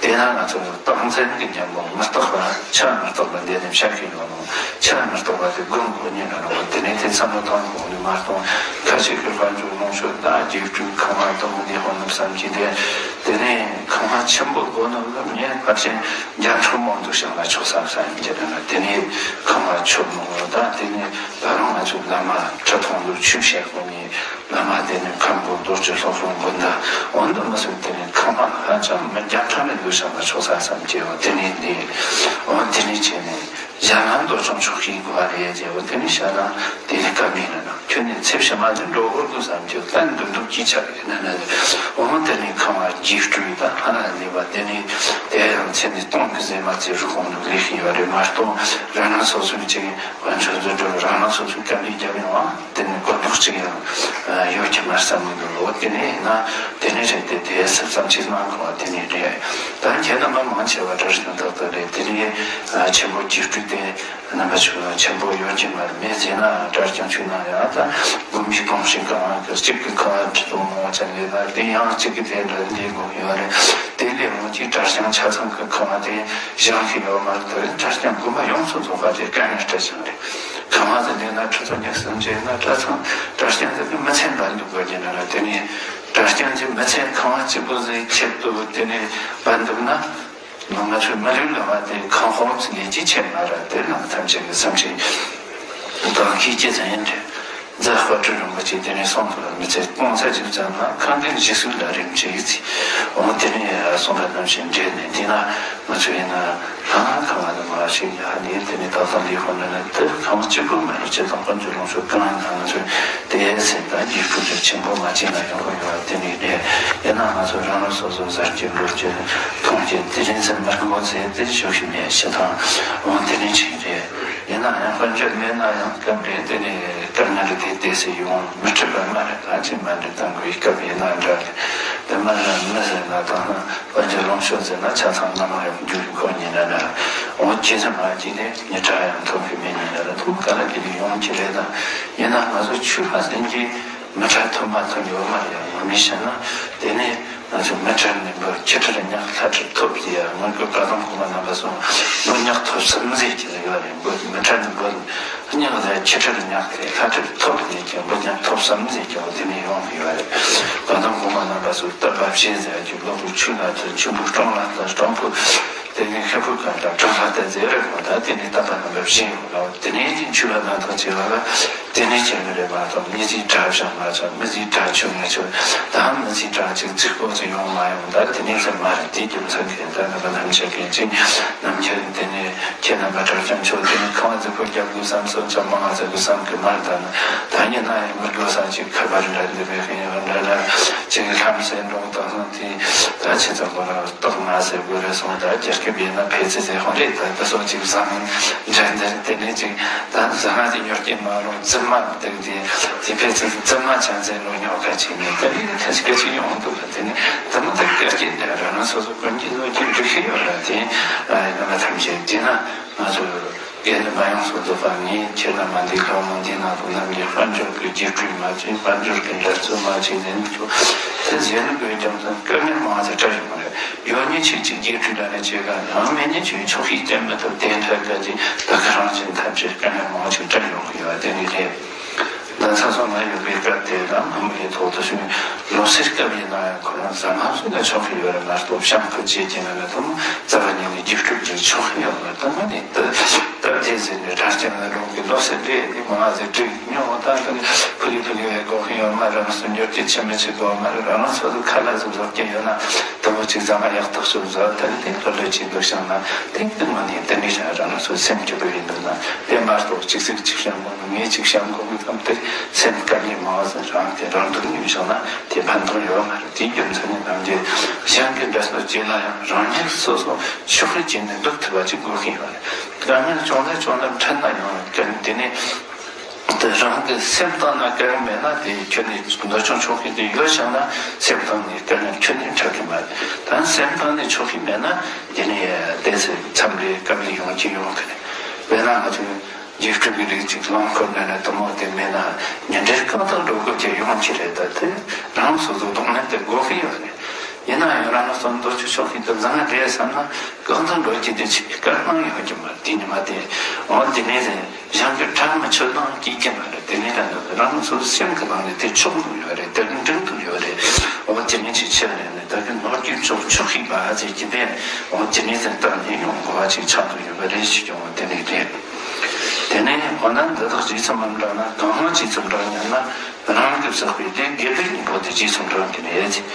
དེས་ན་ང་ཚོ་རྟག་འཛིན་གྱི་གཉེན་པོ་མི་རྟག་པ་ཆ་མི་རྟག་པ་འདི་ནི་བཤད་ཀྱི་ཡོད་ནོ། ཆ་མི་རྟག་པ་དེ་སྒོམ་དགོས་ཉེན་ནོ་དེ་ནི་དེ་བསམ་བློ་གཏོང་དགོས་ནི་མ་གཏོང་ཁ་ཅིག་གི་དཔལ་འབྱོར་ལོངས་སྤྱོད་དང་རྒྱུ་སྤྲུལ་ཁང་བ་དང་འདི་ཧོ་ནུབ་བསམ་གྱི་དེ་དེ་ནི་ཁང་བ་ཆེན་པོ་དགོས་ནོ་ལ་ངས་ཕལ་ཆེར་རྒྱ་ཕྲུག་མང་དུ་བྱུང་ལ་ཆོག་བསམ་བསམ་གྱི་དེ་ན་དེ་ནི་ཁང་བ་ཆོག་མོ་དང་དེ་ནི་ད་རུང་ང་ཚོ་བླ་མ་ཁྲི་སྟོང་དུ་ཆོས་བཤད་དགོས་ནི། བླ་མ་དེ་ནི་མཁན་པོ་རྡོ་རྗེ་སློབ་དཔོན་དགོན་བདག་འོན་ཏེ་མི་སྲིད་དེ་ནི་ཁང་པ་ཧ་ཅང་མི་རྒྱ་ཕྲག་ནས་འདུ་ཤ་མ་ཆོག་ས་བསམ་གྱི་འོ་དེ་ནི་འདི་འོ་དེ་ནི་བྱས་ནས་ཞྭ་ལང་རྡོ་ཆུང་ཆོག་གི་དགོས་པ་རེད་ཅེས་འོ་དེ་ནི་ཞྭ་ལང་དེ་ནི་བཀའ་མིན་ན་ན་ཁྱོད་ནི་ཚེ་ཕྱི་མ་དེ་འགྲོ་འོར་དུ་བསམ་གྱི་གཏན་དུ་འདུག་ཅི་ཆགས་ཡིན་ན་ན་འོ་དེ་ནི་ཁང་པ་རྒྱས་སྤྲོས་དང་ཧ་ན་ནི་བ་དེ་ནི་དེ་ཡང་ཚེ་ནི་སྟོང་གི་ཟེར་མ་ཚེ་རུ་ཁོང་དུ་ལེགས་ཡོད་རེད་མ་གཏོགས་རང་རང་སོ་སོའི་ཅིག་དཔལ་འབྱོར་འཛུགས་སྐྲུན་རང་རང་སོ་སོའི་བཀའ་འདྲི་རྒྱབ་ཡོང་བ། དེ་ནི་གོ་རྟོགས་གཅིག་ཡང་ཡོད་ཀྱི་མ་བསམ་གི་འདུག་འོ་དེ་ནས་ཡིན་ན་དེ་ནས་རེད་དེ་དེ་སེམས་ཙམ་གཅིག་གནང་དགོས་པ་དེ་ནས་རེད། ད་ཁྱེད་རྣམ་པ་མང་ཆེ་བ་གྲྭ་བཞིན་ཏག་ཏག་རེད། དེ་ནས་ཆེན་པོ་རྒྱུགས་སྤྲོད་དེ་རྣམ་པ་ཆོས་ཆེན་པོ་ཡོད་ཀྱི་མ་རེད། མེད་ཟེར་ན་གྲྭ་རྐྱང་ཆོས་ནང་ཡང་ད་དགོན་པའི་གོང་བཞིན་གང་གི་གཅིག་གི་ཁང་བ་ཁྲི་སྟོང་མང་བ་ཅན་ལས་ན་དེ་ཡང་གཅིག་གི་དེ་འདྲ་འདི་དགོས་ཡོད་རེད། དེ་ལས་འོང་གི་གྲྭ་རྐྱང་ཆ་ཚང་གི་ཁང་བ་དེ་བཞེངས་ཤིག་ཡོད་མ་རེད། དེ་རིང་གྲྭ་རྐྱང་དགོན་པ་ཡོངས་སུ་རྫོགས་པ་དེ་དཀའ་ངལ་འཕྲད་བཞིན་རེད། ཁང་བ་དེ་ལས་ན་ཁྲི་ཚོ་ཉི་ཤུ་ཟིན་རྗེས་ན་གྲྭ་ཚང་གྲྭ་རྐྱང་དེ་གི་མི་ཚན་འབར་འདུག་དགོས་ཀྱི་ན་ར། དེ་ནས་གྲྭ་རྐྱང་གི་མི་ཚན་ཁང་བ་གཅིག་པོ་ཟིག་ཆེད་དུ་དེ་ནས་འབར་འདུག་ན་ང་ཚོའི་མི་རིགས་ལ་བ་དེ་ཁང་ཧོར་ཚི་ལས་ཀྱི་ཆེད་མ་ར། དེ་ལ་ཐམས་ཅད་ཀྱི་བསམ་ཤེས་དང་ཤེས་ཀྱི་ཟིན་ཡིན་ཏེ། རྫ་དཔལ་སྤྲུལ་རིན་པོ་ཆེ་དེ་ནས་གསུངས་པ་མི་ཚེ་སྟོང་ཚད་ཅིག་ཙམ་ན་ཁང་ལྡན་ཞིག་གསོས་ལ་རིམ་གྱིས་ཡིག་ཚིག་འོང་དེ་ནས་གསུངས་པ་རྣམ་བཞིན་འདྲེས་ནས་འདི་ན་ང་ཚོ་ཡིན་ན་ལྷ་ཁང་བ་དང་མ་ཞིག་ཡ་ནི་དེ་ནས་ད་ལྟ་འདི་ཁོ་ན་ནི་དེ་ཁང་བ་གཅིག་པུ་མ་རེད། ཅི་དང་དཔལ་འབྱོར་ལོངས་སྤྱོད་གང་ཡིན་ན་ང་ཚོས་དེ་ཟིན་ད་རྒྱུ་སྤུས་ཚད་ཆེན་པོ་མ་བྱས་ན་ཡོང་གི་ཡོད་དེ་ནས་རེད། ཡིན་ན་ང་ཚོ་རང་རང་སོ་སོ་གཟར་གྱི་འགྲོ་རྒྱུ་མཐོང་རྒྱུ་དེ་རིང་ཚེ་མི་དགོས་ཚེ་དེ་ཞོག་ཤི་མེད་ཤི་དང་འོང་དེ་རིང་ཆིག་རེད། ཡིན་ན་ཡང་དཔལ་འབྱོར་མེད་ན་ཡང་སྐབས་རེ་དེ་ནས་དཀའ་ངལ་དེ་དེ་སེ་ཡོང་མི་འགྲིག་པ་མ་རེད། གང་ཅི་མ་འགྲིག་དང་དགོས་སྐབས་ཡིན་ན་འདྲ་རེད། དེ་མ་རེད་མི་ཟེར་ན་དང་ན་དཔལ་འབྱོར་ལོངས་སྤྱོད་ཟེར་ན་ཆ་ཚང་སྣང་བ་ཡང་རྒྱུ་ཁོ་ཉིན་ན་འདྲ་འོང་ཅི་ཟེར་མ་ཅི་ནས་ཉི་གྲངས་ཡང་ཐོབ་གི་མེད་ཉིན་ན་ར་ཐོབ་ག་ལ་དེ་ནས་ཡོང་གི་རེད། དང་ཡིན་ན་ང་ཚོ་ཆོས་པ་ཟིན་གྱི་མི་གྲངས་ཐོབ་མ་ཐོབ་ཡོད་མ་རེད། ཡང་མི་ཤེས་ན་དེ་ནས། ང་ཚོ་མི་ཁྲི་ནས་འབུད་ཁྱི་ཁྲི་ལ་ཉག་ལྷ་ཁྲི་ཐོབ་ཀྱི་ཡ་ང་ཚོ་བཀའ་གདམས་གོང་མ་རྣམ་པ་སོང་འབུད་ཉག་ཐོབ་སམ་ཟེར་གྱི་ཡོད་རེད། འབུད་མི་ཁྲི་ནས་འབུད་ཉག་ལ་ཁྱི་ཁྲི་ལ་ཉག་དེ་ལྷ་ཁྲི་ཐོབ་ནས་ཀྱི་འབུད་ཉག་ཐོབ་སམ་ཟེར་གྱི་འོ་དེ་ནས་ཡོང་གི་ཡོད་རེད། བཀའ་གདམས་གོང་མ་རྣམ་པ་སོང་སྟབས་བབ་ཤེས་ཟེར་གྱི་གློ་བུར་ཆུ་ལ་ཐོན་ཆུ་བུར་སྟོང་ལ་ཐོན་སྟོང་བུ་དེ་ནས་ཤ་བུ་ག་ད་གྲོང་ལ་ད་ཟེར་རེད། གོ་ད་དེ་ནས་སྟབས་བབ་ནམ་བབ་ཤེས་ཡོང་ལ་དེ་ནས་ཀྱི་ཆུ་ལ་ན་ཐོ་བྱེད་ལ་ལ། དེ་ནས་བྱས་ནས་རེད་མ་གཏོགས་མི་ཚེའི་དགྲ་བྱུང་མ་བྱུང་མི་ཚེའི་དགྲ་ཆུང་མ་ཆུང་ད་མི་ཚེའི་དགྲ་ཅིག་ཚིག་པོ་ཚོ་ཡོང་མ་ཡོང་ད་དེ་ནས་ཚེ་མ་རེད། དེ་རྒྱུ་མཚན་གྱིས་ད་ནམ་པ་ནམ་ཞིག་གི་ཅིག་ནམ་ཁྱེད་དེ་ནས་ཁྱེད་རྣམ་པ་དྲག་ཅང་ཆོག་དེ་ནས་ཁང་བ་རྫིག་པོ་རྒྱབ་དགོས་བསམ་སོང་ཅང་མང་ང་ཟེར་དགོས་བསམ་གི་མ་རེད། ད་ནི་ད་ནི་ན་ཡང་མི་དགོས་ས་ཅིག་ཁ་པར་འདྲ་འདི་བས་ཧེ་ཡང་འདྲ་ལ་ཅིག་ལྷམ་སེ་འགྲོ་དང་སོང་དེ་ད་ཆེ་ཚང་པོ་ལ་རྟགས་མ་ཟེར་དགོས་རེད་སོང་། ད་རྒྱལ་ཁབ་ཡིན་ན་ཕལ་ཆེར་ཟེར་ཧོན་རེད། ད་ད་སོང་ཅིག་བཟང་འདྲ་འདྲ་དེ་ནས་ཅིག་ད་ཟ་ང་དེ་ཉོར་གྱིན་མ་རུང་རྫུན་མ་དེ་དེ་དེ་ཕལ་ཆེར་རྫུན་མ་ཆང་ཟེར་ནོ་ཉོ་ཁ་ཅིག་ནས་དེ་ནས་ཁ་ཤས་ཁ་ཤས་ཡོང་འདུག་ལ། དེ་ནས་དེ་མ་ཐག་སྐད་ཅིག་འདྲ་ར་ན་སོ་སོ་ཀུན་གྱི་ལོ་རྒྱུས་འབྲི་ཤེས་ཡོད་ལ། དེ་ཡིན་ན་ཐམས་ཅད་དེ་ན་ང་ཚོ་རྒན་མ་ཡོང་སོ་སོ་པ་ངས་ཁྱེད་རྣམ་པ་འདི་ལྷ་མོ་འདི་ན་དུ་ནམ་གྱི་དཔལ་འབྱོར་གྱི་རྒྱས་སྤྲོས་མ་བྱས་དཔལ་འབྱོར་གྱི་འདྲ་ཚོད་མ་བྱས་ནས་ཚོ་དེ་ཟེར་ནས་དགོས་ཀྱང་ཚོ་དཀའ་ངལ་མང་ཚེ་བྲལ་ཡོང་རེད། ཡོད་ཉིད་ཆོས་ཀྱི་རྒྱས་སྤྲོས་ལ་ནི་ཆོས་ག་ཡང་མེད་ཉིད་ཆོས་ཆོག་ཤེས་བསྟན་མི་ཐུབ་བདེན་མཐའ་ག་ཅིག་ད་ག་རང་བཞིན་ཐམས་ཅད་དཀའ་ངལ་མང་ཆེ་བྲལ་ཡོང་གི་ཡོད་དེ་ནི་རེད། ད་ས་སོ་ང་ཡོད་པའི་སྐབས་དེ་ལ་མ་མོ་ཡི་ཐོག་ཏུ་སོང་ལོ་སེར་སྐབས་ཡིན་ན་ཡང་ཁོ་རང་ཟ་མ་ཟོས་ན་ཆོག་གི་ཡོད་རེད་མ་གཏོགས་ཤམ་ཁུ་བྱེད་ཀྱི་ན་ན་དུ་རྩ་བ་ཉིད་ནས་རྒྱུ་སྤྲོད་ཀྱི་ཆོག་གི་ཡོད་མ་རེད། ད་ང་ནི་ད་ད་དེ་ཟེར་ནས་ གྲྭ་རྐྱང་ལ་རང་གི་ལོ་སེ་འདྲེ་དེ་མང་ཟེར་དྲིས་མྱོང་། ད་དེ་ཕུ་ལི་ཕུ་ལི་བའི་གོ་ཤེས་ཡོད་མ་རང་སུ་འགྱུར་གྱི་ཆི་མི་ཆི་གོ་མ་རང་སོ་སོ་ཁ་ལ་སོ་སོ་སྐྱེ་ཡོད་ན་དུ་བོ་ཅིག་ཟ་མ་ཡག་ཐག་ཆོད་ཟ། ད་ནི་དེ་ལོ་ལོ་ཅིག་འདུག་བྱུང་ན་དེ་དེ་མ་ནི་དེ་འདྲ་བྱུང་རང་སོ་སེམས་སྐྱོ་པོ་ཡིན་འདུག་ན་དེ་མ་གཏོགས་ཅིག་ཟིག་ཅིག་བྱུང་གོ་ངས་ཅིག་བྱུང་གོ་གི་གམ་དེ་སེམས་དཀའ་ལས་མང་ཟེར་རང་དེ་རང་སྡུག་ཉོས་བྱུང་ན་དེ་ཕན་ཐོགས་ཡོད་མ་རེད། དེའི་རྒྱུ་མཚན་ནི་ནམ་རྒྱུན་གཞན་གྱི་འབྲས་བུ་བྱས་ན་ཡང་རང་ཉིད་སོ་སོ་ཕྱོགས་རིས་བྱས་ནས་འདུག་ཐུབ་པ་ཅིག་དགོས་ཀྱི་ཡོད་རེད། དཀའ་ངལ་བྱུང་ན་བྱུང་ན་འཕྲད་ན་ཡང་དེ་ནས་དེ་རང་གི་སེམས་བཏང་ན་དཀའ་ངལ་མེད་ན་དེ་ཁྱོན་ནས་འདོད་ཆུང་ཆོག་གི། དེ་ཡོད་བྱུང་ན་སེམས་བཏང་ནས་དཀའ་ངལ་ཁྱོན་ནས་འཕྲད་ཀྱི་མ་རེད། ད་སེམས་བཏང་ནས་ཆོག་གི་མེད་ན་དེ་ནས་དེ་ཚེ་མཚམས་རེ་སྐབས་རེ་ཡོང་གི་ཡོང་གི་རེད། དཔེར་ན་ང་ཚོས་རྒྱལ་ཁབ་ཀྱི་རིགས་གཅིག་རླངས་འཁོར་མེད་ན་དུ་མོ་དེ་མེད་ན་ཉིན་རེར་རྐང་ཐང་འགྲོ་དགོས་ཀྱི་ཡོང་གི་རེད། ད་དེ་རང་སོ་སོ་གདོང་ལེན་དེ་དགོས་ཀྱི་ཡོད་རེད། ཡིན་ན་ཡང་རང་ལ་སོ་འདོད་ཆུང་ཆོག་གི་དེ་བཟང་རེད་བསམ་ན་རྐང་ཐང་འགྲོ་རྒྱུ་དེ་ཆེས་དཀའ་ངལ་ཡོང་གི་མ་རེད། དེ་ཉི་མ་དེ་འོ་དེ་ནས་གཞན་གྱི་དྲག་མི་ཆོད་སྟངས་སྐྱེ་གི་མ་རེད། དེ་ནས་ད་རང་སོ་སོ་སེམས་ཀྱི་ནང་ནས་དེ་ཆོག་འདུག་ཡོད་རེད། དེ་འགྲིག་འདུག་ཡོད་རེད། འོ་དེ་ནས་ཅིག་ཆེ་རེད་ནས་ད་གི་ནོར་རྒྱུ་ཆོག་ཆོག་ཤིག་པ་ཟེར་གྱི་དེ་འོ་དེ་ནས་ཟེར་ད་ནས་ཡོང་དགོས་པ་ཅིག་ཆགས་འདུག་ཡོད་པ་རེད་ཞིག་ཀྱང་འོ་དེ་ནས་རེད། དེ་ནས་འོ་ན་འདི་དག་ཇི་ཙམ་མི་འདྲ་ན་གང་ཧང་ཇི་ཙམ་འདྲ་སྙམ་ན། རང་གི་བསགས་པའི་ལས་དགེ་སྡིག་གཉིས་པོ་དེ་ཇི་ཙམ་འདྲ་གི་རེད། སྡིག་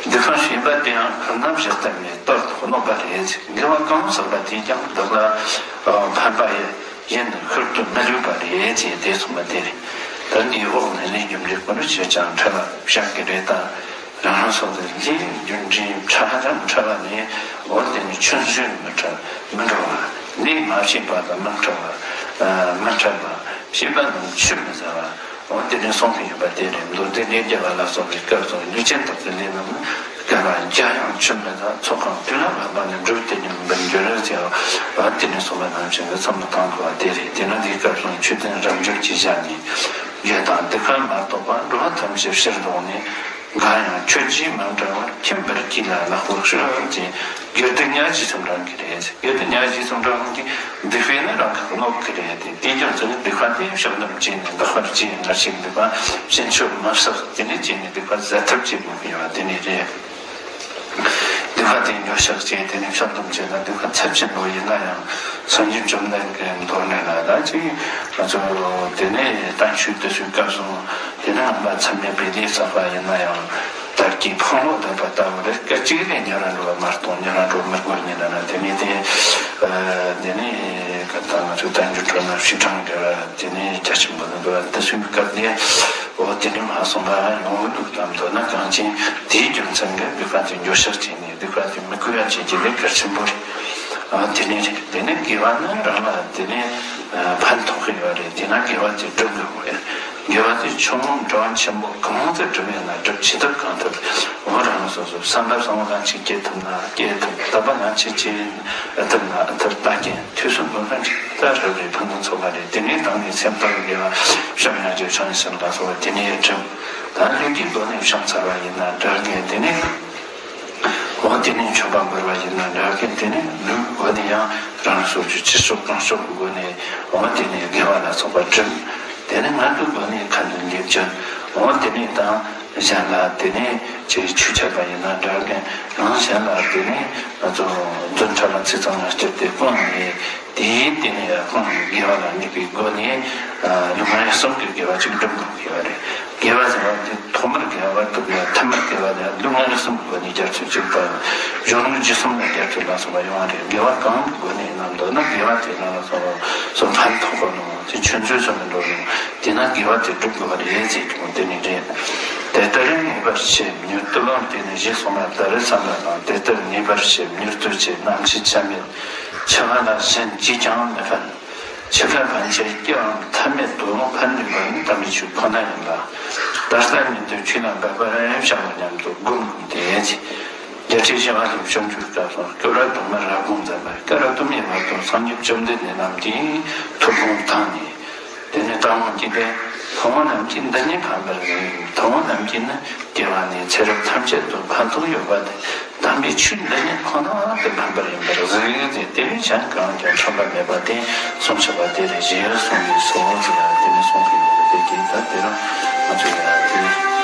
པ་བྱས་པ་དེ་ཡང་ཁོ་ན་བཞག་ཐབས་མེད་ལྟར་དུ་གནོད་པ་རེད། དགེ་བ་གང་བསགས་པ་དེས་ཀྱང་བདག་ལ་ཕན་པ་ཡིན་ནི་ཤུལ་དུ་མི་ལུས་པ་རེད་ཅེས་དེ་གསུངས་པ་དེ་རེད། ད་འདིའི་འོག་ནས་ལས་རྒྱུ་འབྲས་ཀུན་ནི་ཆོས་ཀྱང་འཕྲད་པ་བཞག་གི་རེད་དང་། རང་རང་སོ་སོའི་ལས་རྒྱུ་འབྲས་ཕྲ་རགས་ཕྲ་བ་ནས་འོ་དེ་ནི་ཆུད་ཟོས་མི་འཕྲད་མི་འགྲོ་བ། ལས་མ་བྱས་པ་དང་མི་འཕྲད་པ། མི་འཕྲད་པ། བྱས་པ་རྣམས་ཆུད་མི་ཟ་བ། འོ་དེ་ནས་གསུངས་ཀྱི་ཡོད་པ་དེ་རེད། མདོ་སྡེ་ལས་རྒྱལ་བ་ལ་སོགས་པའི་སྐབས་སུ་ལུས་ཅན་དག་གི་ལས་རྣམས་ནི་དགེ་བ་བརྒྱ་ཡང་ཆུད་མི་ཟ། ཚོགས་ཁང་དུས་ལ་བབ་པ་ནི་སྒྲུབ་དེ་ཉིད་མིན་པར་འགྱུར་ཟེར་བ་དེ་ནས་གསུངས་པ་ནང་བཞིན་གྱི་བསམ་བློ་གཏང་དགོས་པ་དེ་རེད། དེས་ན་དེའི་སྐབས་སུ་ཆོས་ལྡན་རབ་འབྱོར་གྱི་ཞལ་ནས། དགེ་དང་སྡིག་པ་མ་གཏོགས་པ། འགྲོ་བ་ཐམས་ཅད་ཕྱིར་ལྡོག་ནས། འགའ་ཡང་ཁྱོད་ཀྱིས་མ་འདྲ་བར། མཁྱེན་པར་གྱིས་ལ་ལག་པར་ཞུ་ཅེས། དགེ་སྡིག་ཉག་གཅིག་ཙམ་རང་གི་རེད། དགེ་སྡིག་ཉག་གཅིག་ཙམ་རང་གི་སྡིག་པས་ནི་རང་གི་གནོད་ཀྱི་རེད་དེ། དེའི་རྒྱུ་མཚན་ནི་སྡིག་པ་དེ་བཤགས་སྡོམ་བྱས་ནས་འདག་པར་བྱས། ང་ཞིག་སྡིག་པ་ཕྱིན་ཆད་མ་བསགས། དེ་ནས་བྱས་ནས་སྡིག་པ་ཟད་ཐབས་བྱེད་དགོས་ཀྱི་ཡོད་པ་དེ་ནི་རེད། སྡིག་པ་དེ་འགྱོད་བཤགས་བྱས་དེ་ནས་བཤགས་སྡོམ་བྱས་ན་སྡིག་པ་ཚབས་ཆེན་པོ་ཡིན་ན་ཡང་སངས་རྒྱས་བཅོམ་ལྡན་འདས་ཀྱི་མདོ་ནས་ལ་ད་ཅིག་ང་ཚོ་དེ་ནས་བསྟན་བཅོས་དེ་ཚོའི་སྐབས་སུ་དེ་ནས་ཨ་མ་མཚམས་མེད་པའི་ལས་བསགས་པ་ཡིན་ན་ཡང་། དར་གྱི་འཕང་ལོ་བརྡབས་པ་ལྟ་བུ་རེད། སྐད་ཅིག་ནས་ཉམས་ར་འགྲོ་བ་མ་གཏོགས་ཉམས་ར་འགྲོ་མི་དགོས་ཉིན་ན་དེ་ནས་དེ། དེ་ནས་ག་ད་ང་ཚོའི་བསྟན་འགྱུར་ཁྲོད་ན་ཧྲིལ་གྲངས་འདྲ་བ་དེ་ནས་རྒྱ་ཆེན་པོ་ནས་འགྲོ་བ་དེ་ཚོའི་སྐབས་ནས་འོ་དེ་ནས་མ་སོང་བ་ཡོང་འདུག་དམ་དོ་ན་གང་ཅི་དེའི་རྒྱུ་མཚན་གྱིས་སྡིག་པ་དེ་འགྱོད་བཤགས་བྱས་ནས་སྡིག་པ་དེ་མི་བསྐུལ་བ་བྱེད་ཀྱི་ལས་གལ་ཆེན་པོ་རེད། དེ་ནས་རེད། དེ་ནས་དགེ་བ་ནི་རང་ལ་དེ་ནས་ཕན་ཐོགས་ཀྱི་ཡོད་རེད། དེ་ན་དགེ་བ་དེ་སྒྲུབ་དགོས་རེད། དགེ་བ་དེ་ཆུང་ངུ་འབྲིང་ཆེན་པོ་གང་དུ་སྒྲུབ་ཡིན་ན་སྒྲུབ་བྱེད་ཐབས་གང་ཐུབ་འོ་རང་སོ་སོ་བསམ་པ་བཟང་བོ་ལ་ཅིག་སྐྱེ་ཐུབ་ན་སྐྱེ་ཐུབ། དད་པ་ལ་ཅིག་སྐྱེ་ཐུབ་ན་ཐུབ། ལྟ་རྐྱེན་དུས་གསུམ་འགྲོ་མཁན་ཅིག་ད་རབ་རིབ་ཕུན་སུམ་ཚོགས་པ་རེད། དེ་ནས་བཏང་ནས་སེམས་དང་དགེ་བ་བཤམས་ཡང་བརྗོད་བྱང་སེམས་ལ་སོགས་པ་དེ་ནས་སྒྲུབ། ད་ལུས་ཀྱི་སྒོ་ནས་བཤམས་ཚར་བ་ཡིན་ན་འདྲ་རྒན་དེ་ནས། འོ་དེ་ནས་མཆོད་པ་འབུལ་བ་ཡིན་ན་འདྲ་གི། དེ་ནས་ལུས་སྒོ་ནས་ཡང་རང་སོ་སོའི་ཕྱི་སོ་གང་སོ་གི་སྒོ་ནས་འོ་དེ་ནས་དགེ་བ་ལ་སོགས་པ་བསྒྲུབ། དེ་ནས་ངག་གི་སྒོ་ནས་ཁ་འདོན་ལེགས་བྱོན། འོ་དེ་ནས་དང་གཞན་ལ་དེ་ནས་ཅིག་ཆོས་འཆད་པ་ཡིན་ན་འདྲ་གི། ཡང་གཞན་ལ་དེ་ནས་ང་ཚོ་རྫུ་འཕྲུལ་ལ་ཚིག་ཙམ་ལ་སྤྱད་དེ་སྤོང་ནས། དེའི་སྟེང་ནས་ཡང་དགེ་བ་ལ་དམིགས་པའི་སྒོ་ནས་ལུས་ངག་ཡིད་གསུམ་གྱི་དགེ་བ་ཅིག་སྒྲུབ་དགོས་ཀྱི་ཡོད་རེད། དགེ་བ་ཟེར་བ་དེ་ཐོག་མར་དགེ་བ་དང་ཐ་མར་དགེ་བ་ལ་ལུས་ངག་ཡིད་གསུམ་གྱི་སྒོ་ནས་རྒྱ་མཚོ་གཅིག་པ། གཞོན་ནུ་རྗེས་གསུམ་ལ་རྒྱ་མཚོ་ལ་སོགས་པ་ཡོང་བ་རེད། དགེ་བ་གང་གི་སྒོ་ནས་ཡིན་ན་མདོར་ན་དགེ་བ་དེ་རང་ལ་སོགས་སོ་ཕན་ཐོགས་པ་ནོ། དེ་ཆུད་ཟོས་སུ་མི་འགྲོ་རུང་དེ་ན་དགེ་བ་དེ་སྒྲུབ་དགོས་པ་རེད་ཟེར་གྱི་འོ་དེ་ནི་རེད། དེ་ལྟར་ངེས་པར་བྱེད་མྱུར་དུ་ལོངས། དེ་ནི་ཞེས་གསུངས་པ་ལྟར་བསམ་པ་དང་། དེ་ལྟར་ངེས་པར་བྱེད་མྱུར་དུ་བྱེད། ནམ་འཆི་ཆ་མེད་འཆི་བ་ལ་གཞན་གྱིས་ཀྱང་མི་ཕན། འཆི་ཁ་ཕན་ཆད་སྐྱེ་བའང་ཐབས་མེད་དོ། ཕན་ནུས་པ་ནི་དམ་པའི་ཆོས་ཁོ་ན་ཡིན་ལ། ད་ལྟ་ཉིད་དུ་ཆོས་ལ་འབད་པར་བྱའོ་སྙམ་དུ་སྒོམ་དགོས་ཏེ། རྒྱལ་སྲས་ཞི་བ་ལྷའི་སྤྱོད་འཇུག་སྐབས་སུ་སྐྱོབ་ར་དུ་མར་རབ་དགོངས་མཛད་པ། སྐབས་ར་དུ་མའི་བར་དུ་སངས་རྒྱས་བཅོམ་ལྡན་འདས་རྣམས་ཀྱིས་ཐུགས་དགོངས་དག་ནས། དེ་ནས་དྲང་མོ་གྱིས་ཏེ། ཕུང་པོ་རྣམས་ཀྱིས་འདི་ཉིད་ཕན་པར་གཟིགས། ཕུང་པོ་རྣམས་ཀྱིས་ནི་སྐྱེ་བ་ནས་ཚེ་རབས་ཐམས་ཅད་དུ་ཕན་ཐོགས་ཡོད་པ་དེ། དམ་པའི་ཆོས་འདི་ཉིད་ཁོ་ན་དེ་ཕན་པར་ཡིན་པར་གཟིགས་ཏེ། དེ་བས་གཞན་གང་ཀྱང་ཕན་པ་མེད་པ་དེ་གསུངས་ཆོག་པ་དེ་རེད། ཞེས་གསུངས་པའི་སོ་ཟེར་ཡང་དེ་ནས་གསུངས་པའི་ཡོད་པ་དེ་གིས་ད་དེ་རང་ང་ཚོ་ཡང་དེ།